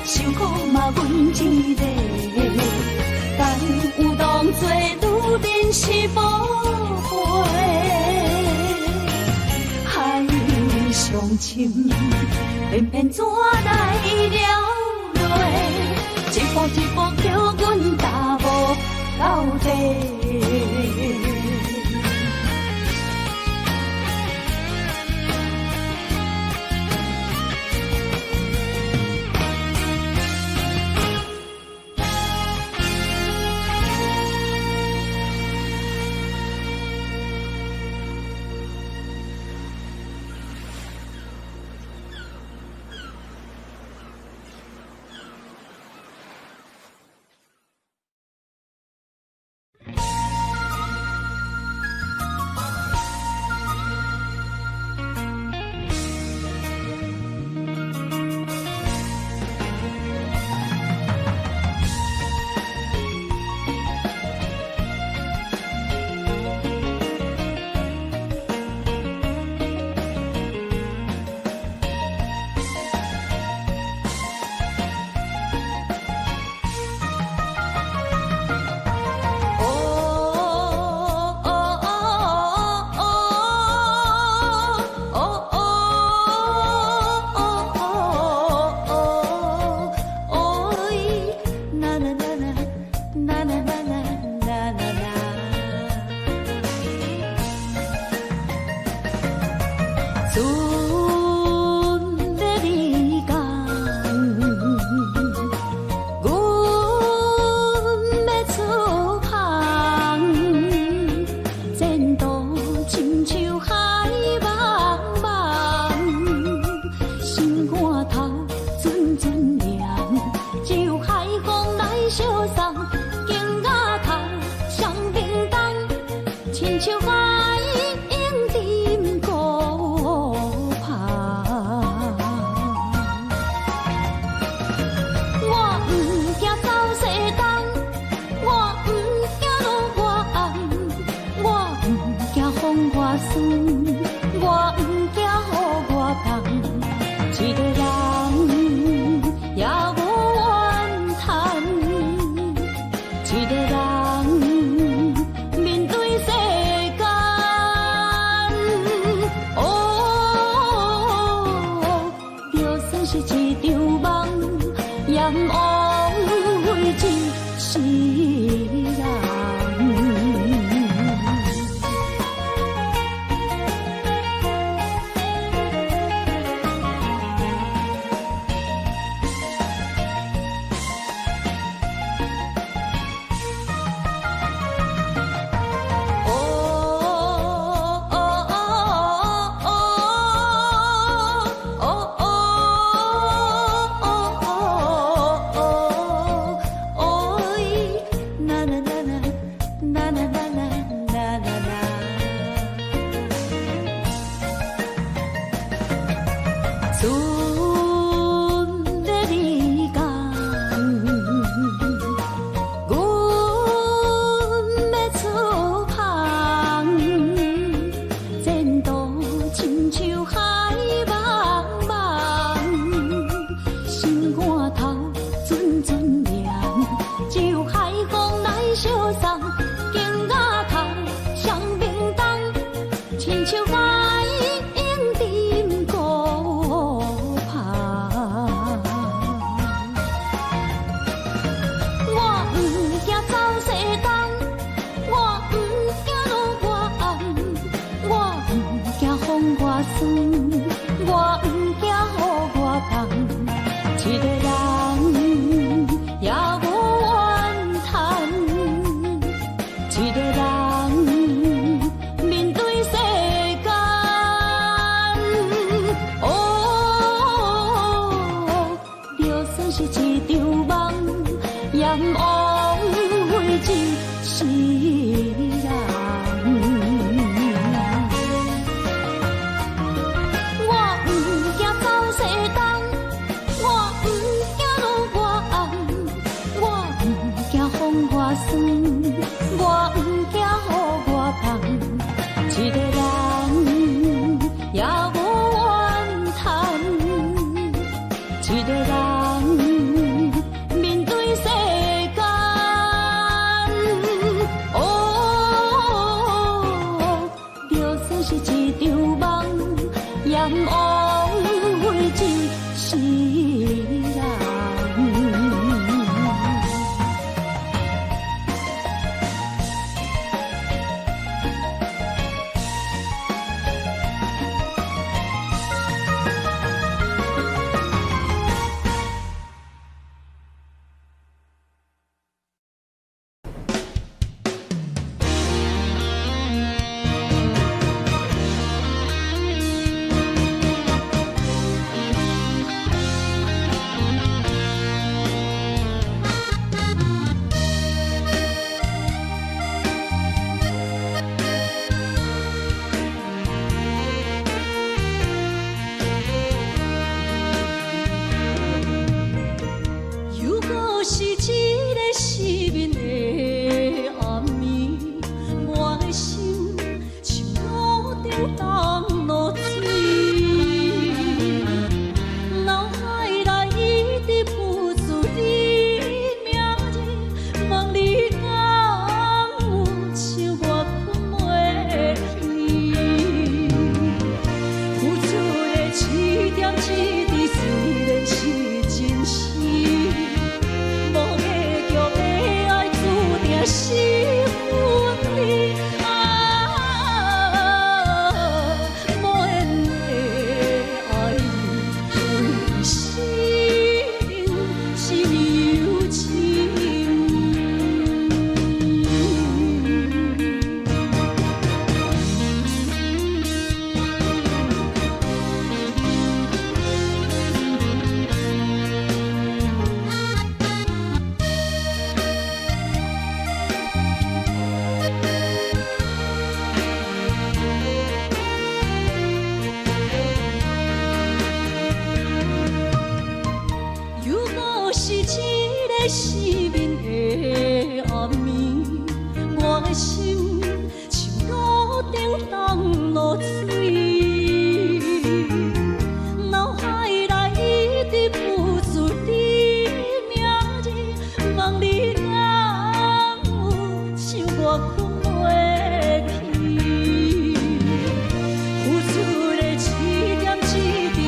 受苦嘛阮一個。敢有當作女人是寶貝？海上深，偏偏怎來流淚？一步一步叫阮踏無到底。世人。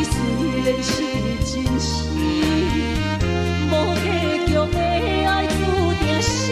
是真实，無結局的愛注定是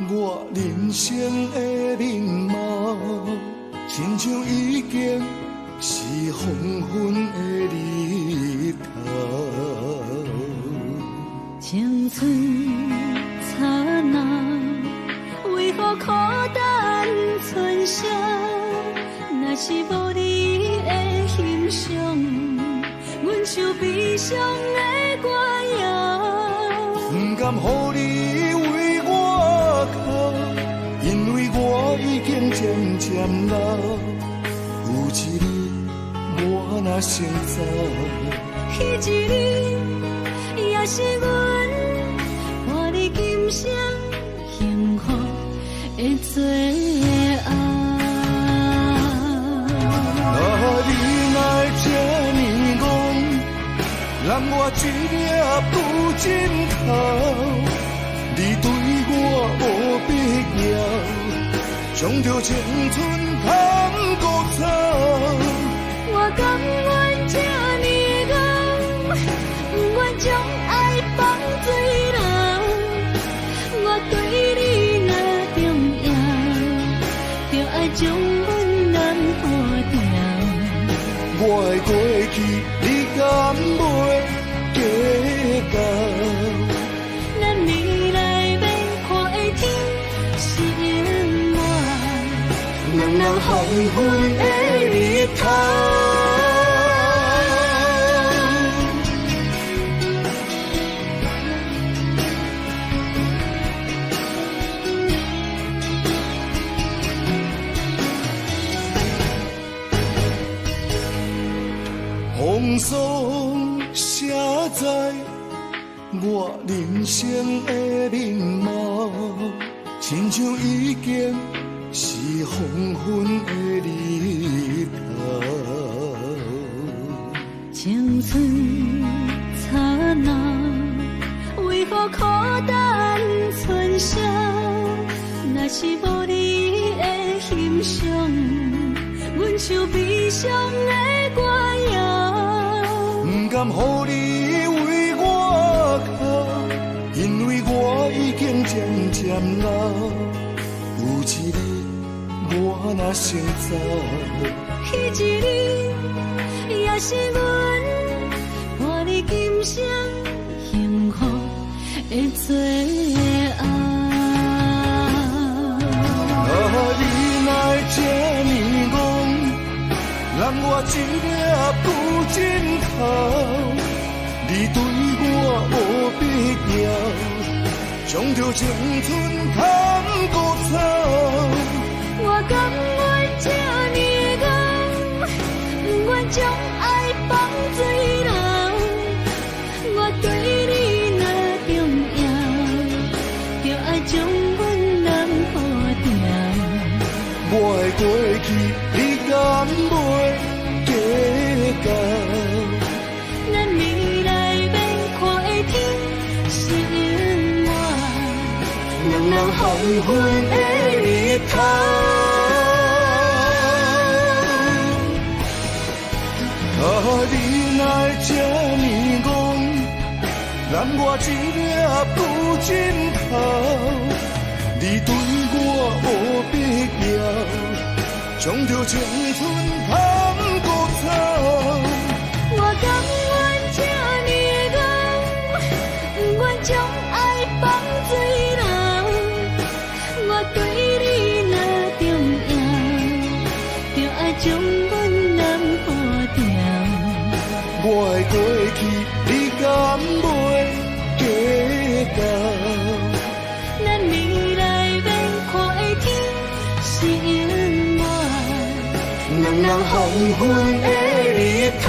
我人生的面貌，親像已經是黃昏的日頭。青春燦爛，為何苦等春宵？若是無你的欣賞，阮唱悲傷的歌謠。不甘予你為我哭，因為我已經漸漸老。有一日我若先走，彼一日也是阮伴你今生幸福的最後。啊，你哪會這呢戇，揽我一粒舊枕頭，你對我無必要，將著青春通孤走。我甘願這呢戇，不願將愛放水流。我對你若重要，就愛將阮攬好牢。我的過去，你敢袂計較？咱未來欲看的天是永遠，兩人黃昏的日頭。風霜寫在我人生的面貌，親像已經是黃昏的日頭。青春燦爛，為何苦等春宵？若是無你的欣賞，阮唱悲傷的歌謠。不甘予你為我哭，因為我已經漸漸老。有一日我若先走，彼一日也是阮伴你今生幸福的最後。啊，你哪會這呢戇，攬我一粒舊枕頭，你對我無必要，將著青春通孤走。我甘願這呢戇，不願將愛放水流。我對你若重要，就愛將阮攬好牢。我的過去，你敢袂計較？咱未來欲看的天是永遠，兩人黃昏的日頭。啊，你哪會這呢戇，攬我一粒舊枕頭，你對我無必要，將著青春通孤走。我甘願這呢戇，不願將愛放水流。我對你若重要，就愛將阮攬好牢。我的過去，你敢袂計較？咱未來欲看的天是永遠，兩人黃昏的日頭。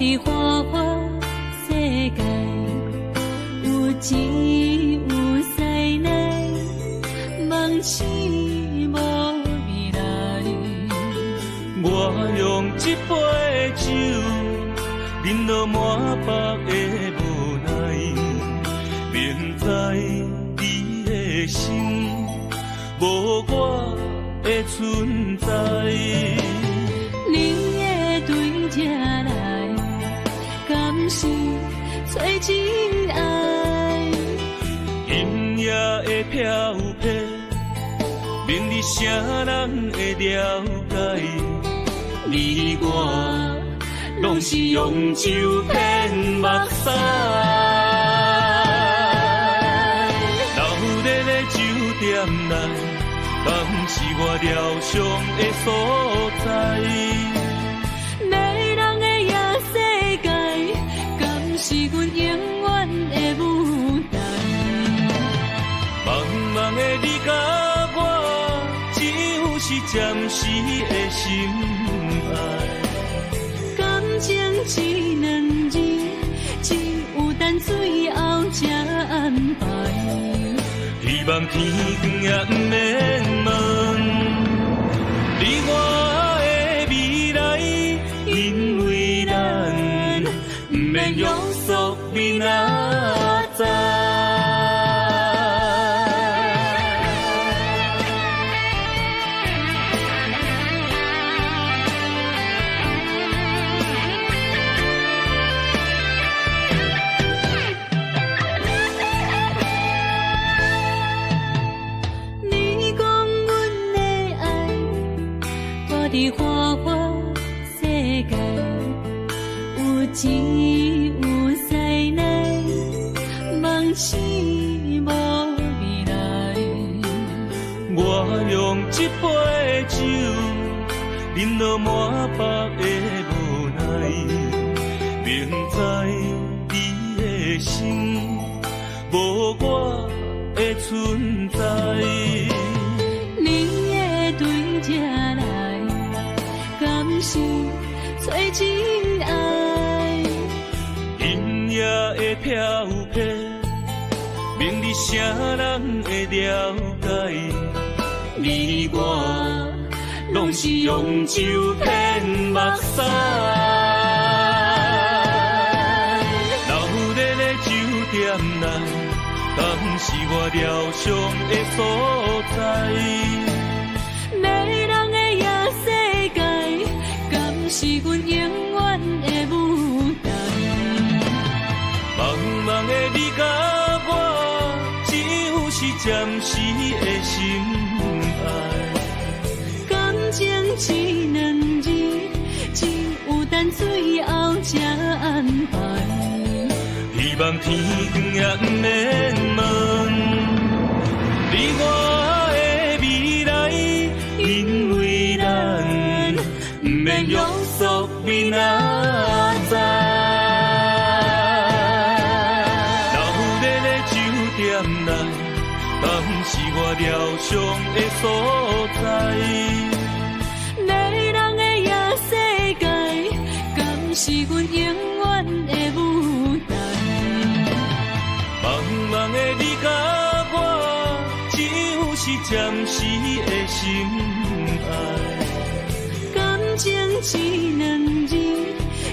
佇花花世界，有錢有勢內，夢醒無未來。我用這杯酒，飲到滿腹的無奈，明知你的心無我的存在。你會對這來，敢是找真愛？今夜的飄泊，免你啥人會了解？你我攏是用酒騙目屎。鬧熱的酒店內，敢是我療傷的所在？迷人的夜世界，敢是阮永遠的舞台？茫茫的你佮我，只有是暫時的心愛。感情這兩字，只有等最後才安排。希望天光也毋免問你我的未來，因為咱毋免約束明仔載。你講阮的愛，活佇花花世界，有錢有勢內，夢醒無未來。我用這杯酒，飲到滿腹的無奈，明知你的心無我的存在。你會對這來，敢是找真愛？今夜的飄泊，免你啥人會了解？你我攏是用酒騙目屎。鬧熱的酒店內，敢是我療傷的所在？迷人的夜世界，敢是阮永遠的舞台？茫茫的你佮我，只有是暫時的心愛。感情這兩字，只有等最後才安排。希望天光也毋免問你我的未來，因為咱毋免約束明仔載。鬧熱的酒店內，敢是我療傷的所在？迷人的夜世界，敢是阮永遠的舞台？茫茫的你佮我，只有是暫時的心愛。感情這兩字，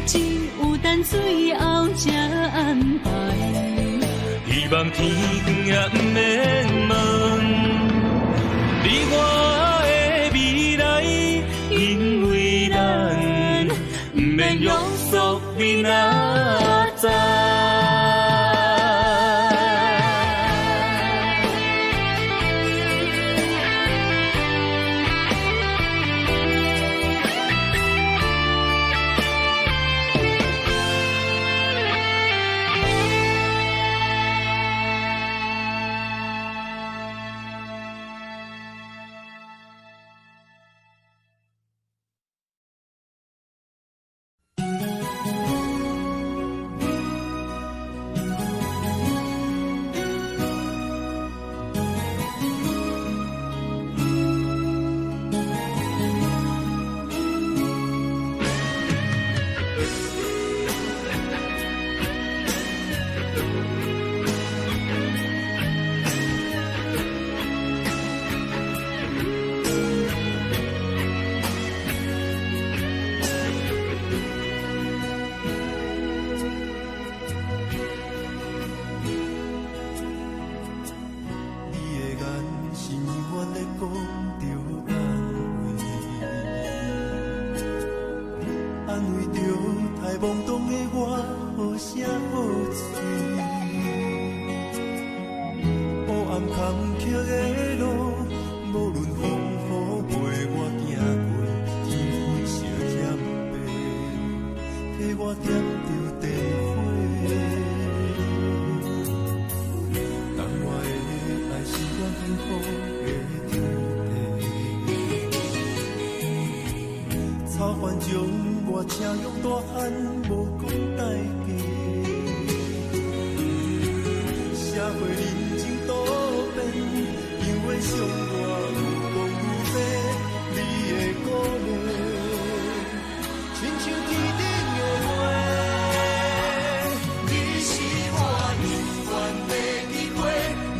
只有等最後才安排。希望天光也毋免問你我的未來，因為咱毋免約束明仔載。懵懂的我好聲好喙。黑暗坎坷的路，無論風雨陪我行過，天昏相欠白，替我點著燈火。但我的愛是我幸福的天地。草原將我請養大漢，無講代價。社會人情多變，因為傷我愈講愈多，你的鼓勵，親像天頂的月。你是我永遠的機會，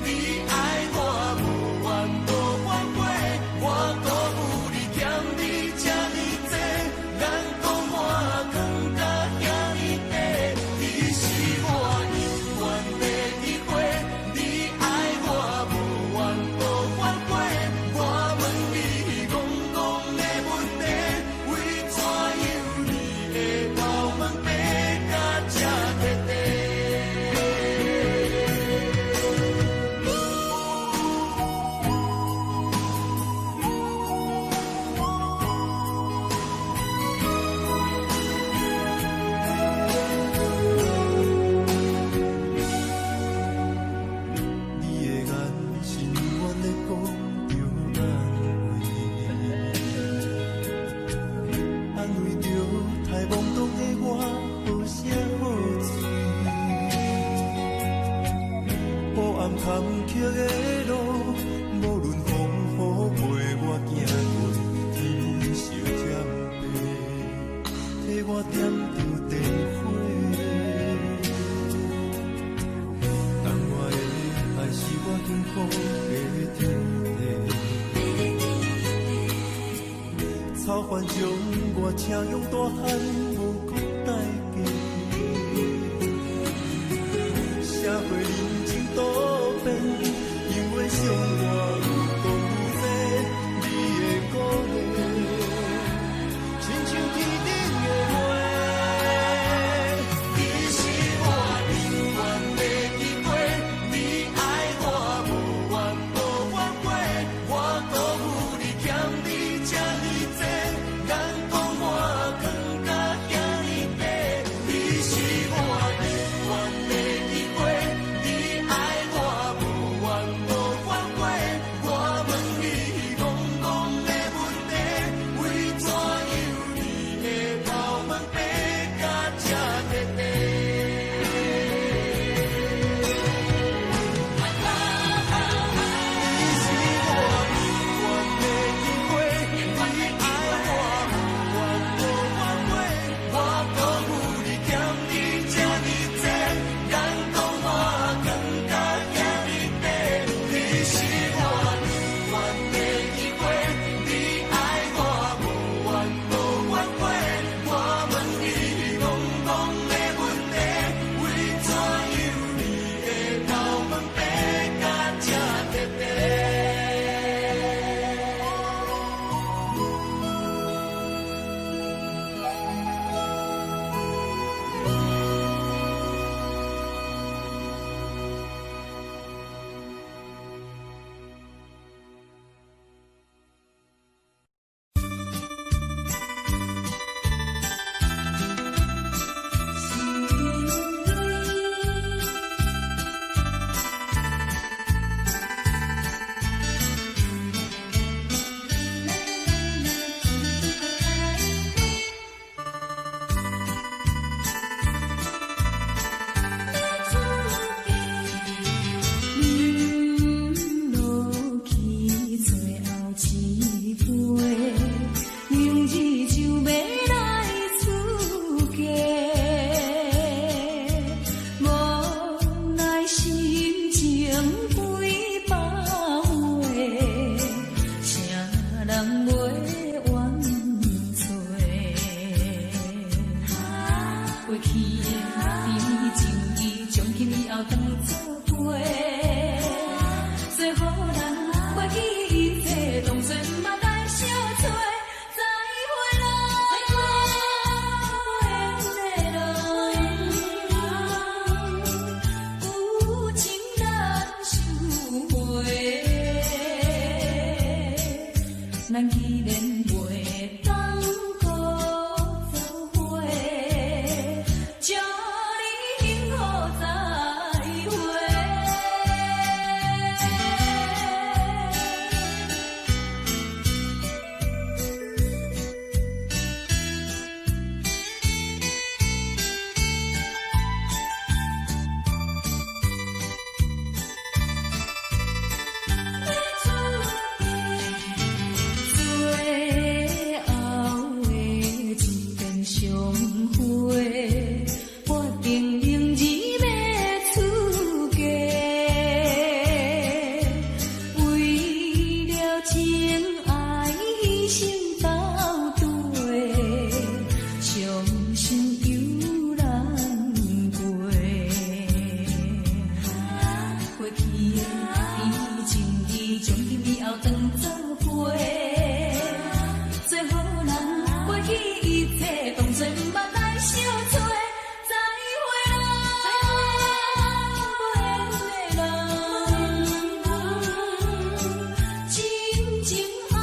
你愛我無怨無反悔，我辜負你欠你這呢濟，眼光我藏甲遐呢短。你是我永遠的機會，你愛我無怨無反悔，我問你戇戇的問題，為怎樣你會頭毛白甲這徹底？你的眼神永遠咧講著安慰，安慰著太懵懂的我好聲好喙。黑暗坎坷的路，無論風雨陪我行過，天昏相欠白，替我點著燈火。但我的愛是我幸福的天地。草原將我請養大漢，無講代價。社會人情多變，因為傷我愈講愈多，你的鼓勵，親像天頂的月。你是我永遠的機會，你愛我無怨無反悔，我辜負你欠你這呢濟，眼光我藏甲遐呢短。你是我永遠的機會，你記一切，當作毋捌來相找。再會啦，無緣的人，真情愛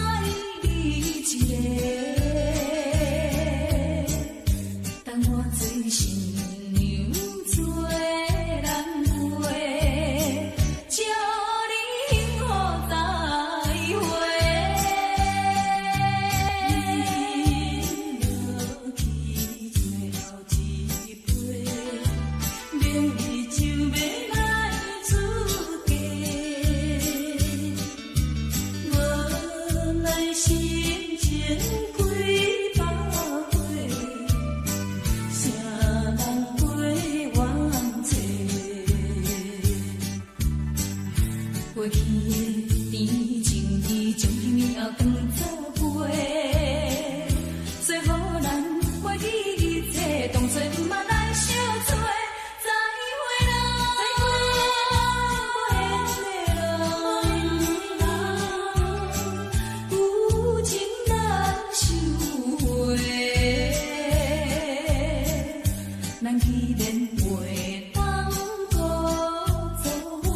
你一個，等我做新娘做人陪，祝你幸福再會。飲落去最後一杯，明日就欲來出嫁。無奈心情幾百回，誰人陪阮坐？過去的甜情意，將甜蜜後當作陪。做予咱袂記一切，當作毋捌來相找。再會啦，無緣的人，舊情難收回。咱既然袂當閣做伙，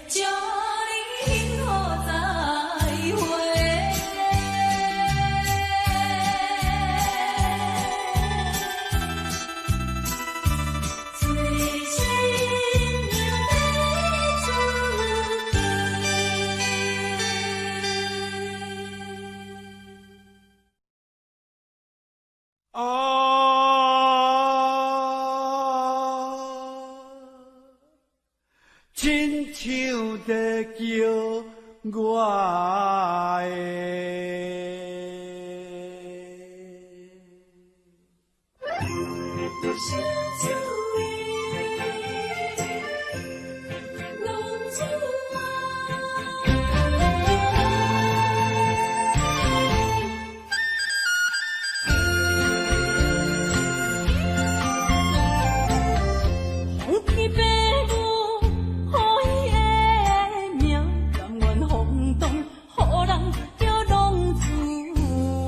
祝你幸福再會。做新娘欲出嫁。啊，親像在叫我的。相思的浪子啊！放弃爸母予伊的名，甘願放蕩，予人叫浪子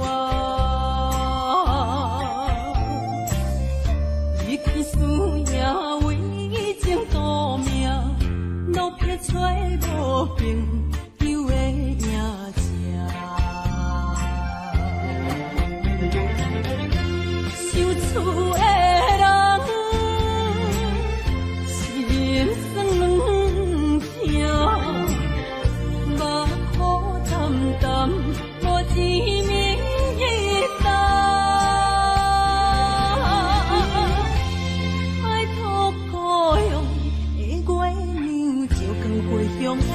啊！伊去输赢为情赌命，落魄找无朋友的影子。想厝的人，心酸软疼，目苦澹澹，無一暝冬。拜託故鄉的月娘，照光回鄉的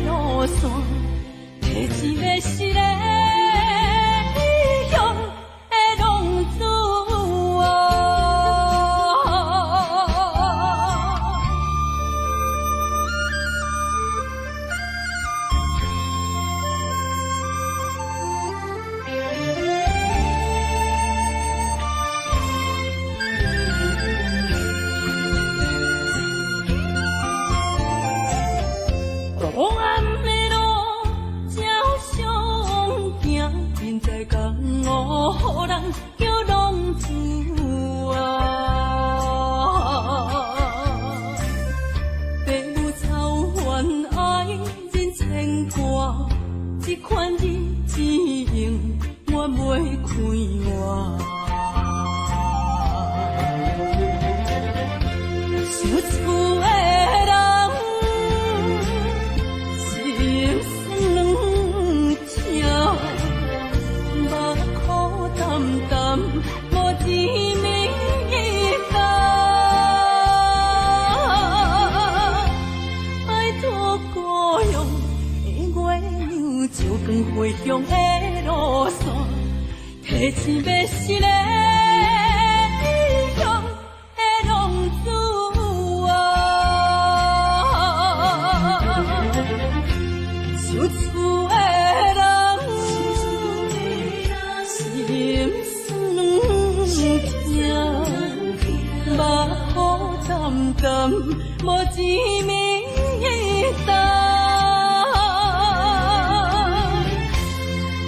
路線，提一个失的異鄉的浪子啊！黑暗的路照相行，人在江湖，予人叫浪子啊。爸母操烦愛人牽掛，這款日子永遠袂快活。想厝的人，心酸軟疼，目苦澹澹，無一暝冬。拜託故鄉的月娘，照光回鄉的路線，提一个失的異鄉的浪子啊！想厝的人，心酸軟疼，目苦澹澹，無一暝冬。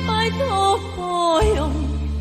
拜託故鄉的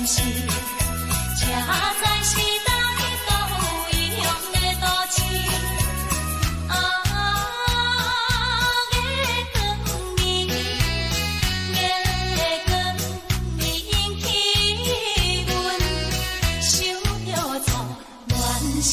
死，才知是来到異鄉的都市。啊，月光暝，月光暝引起阮想著錯亂時。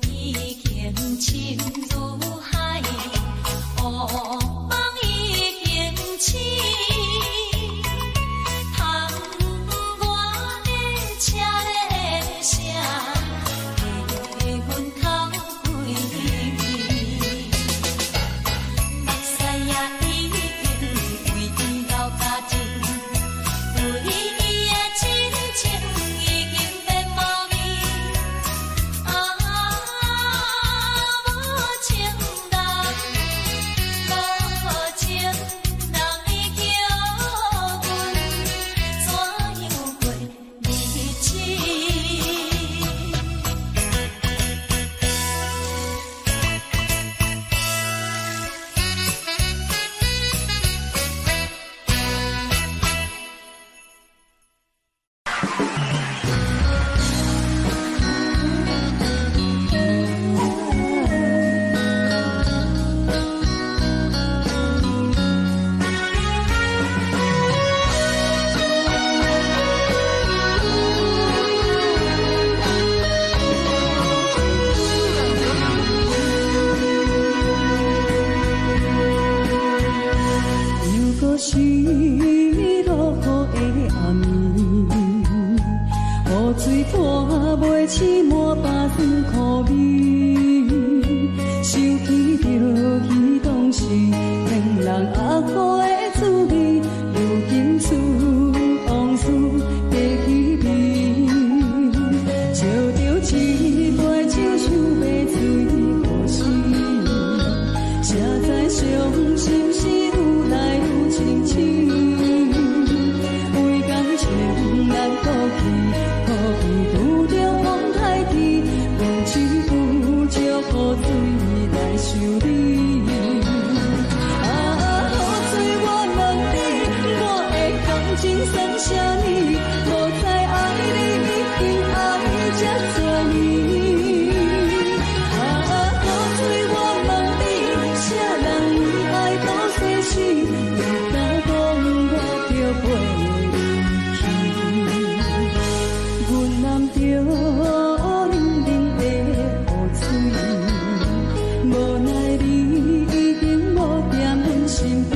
彼恨已經深如海，惡夢已經醒。窗外的車的聲，替阮哭規暝。目屎也已經為伊流乾淨，對伊的真情已經變無味。啊，無情人，無情人，伊叫阮怎樣過日子？又閣是落雨的暗暝，雨水泼袂醒滿腹酸苦味，想起著彼當時騙人阿苦的滋味，如今思往事爬起味，照著一杯酒想欲醉予死。才知傷心事愈來愈清醒，為感情難過去，苦味拄著風海天，用一句石雨水來想你。啊，雨水我問你，我的感情算啥物？無知愛你已經愛這多年。啊，雨水我問你，啥人為愛賭生死？你敢講我著陪你去？阮攬著冷冷的雨水，無奈你已經無踮阮身邊，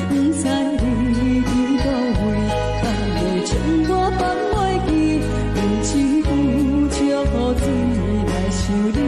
不知你佇佗位，敢會將我放袂記？用一句石雨水來想你。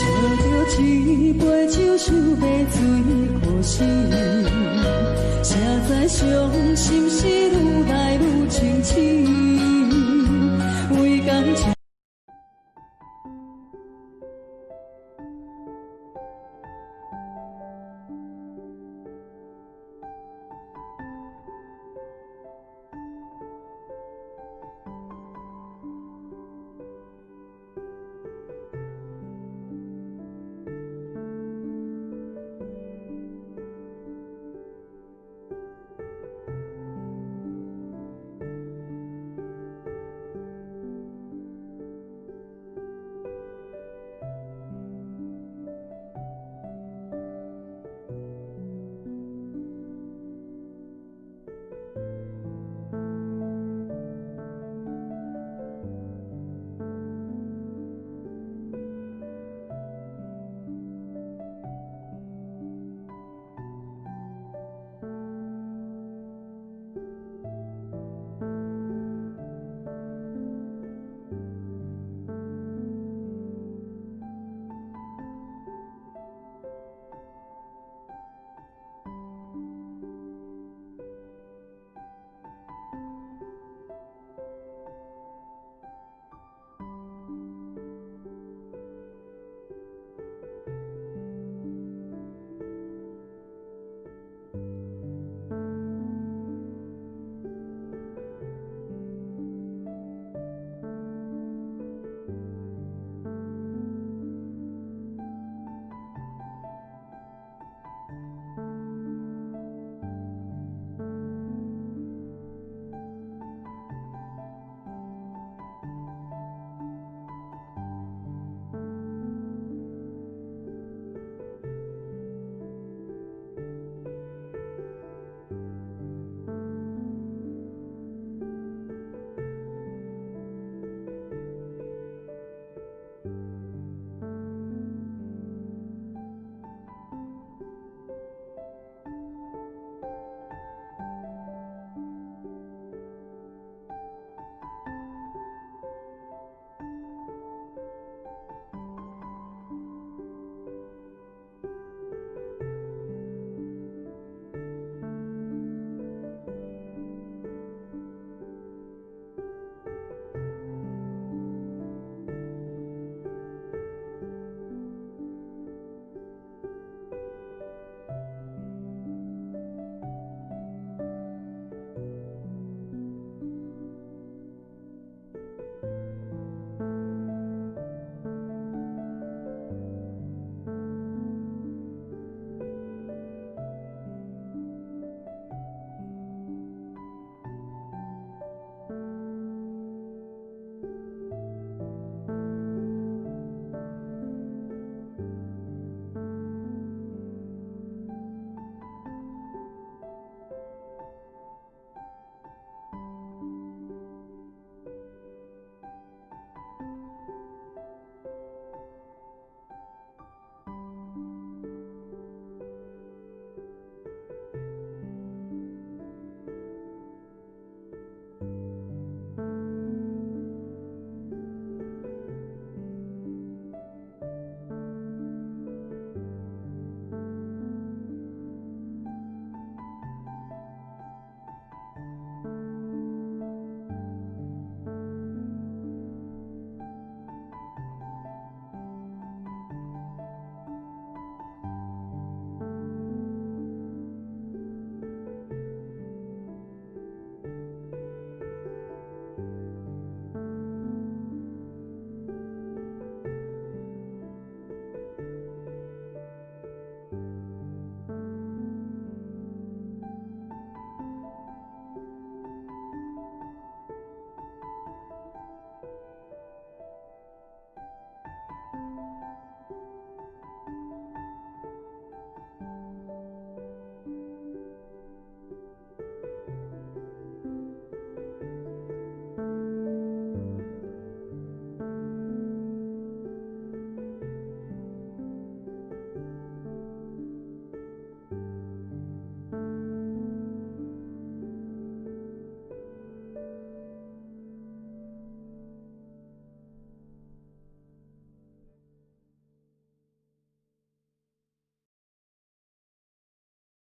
照著一杯酒，想欲醉予死，才知傷心事愈來愈清醒。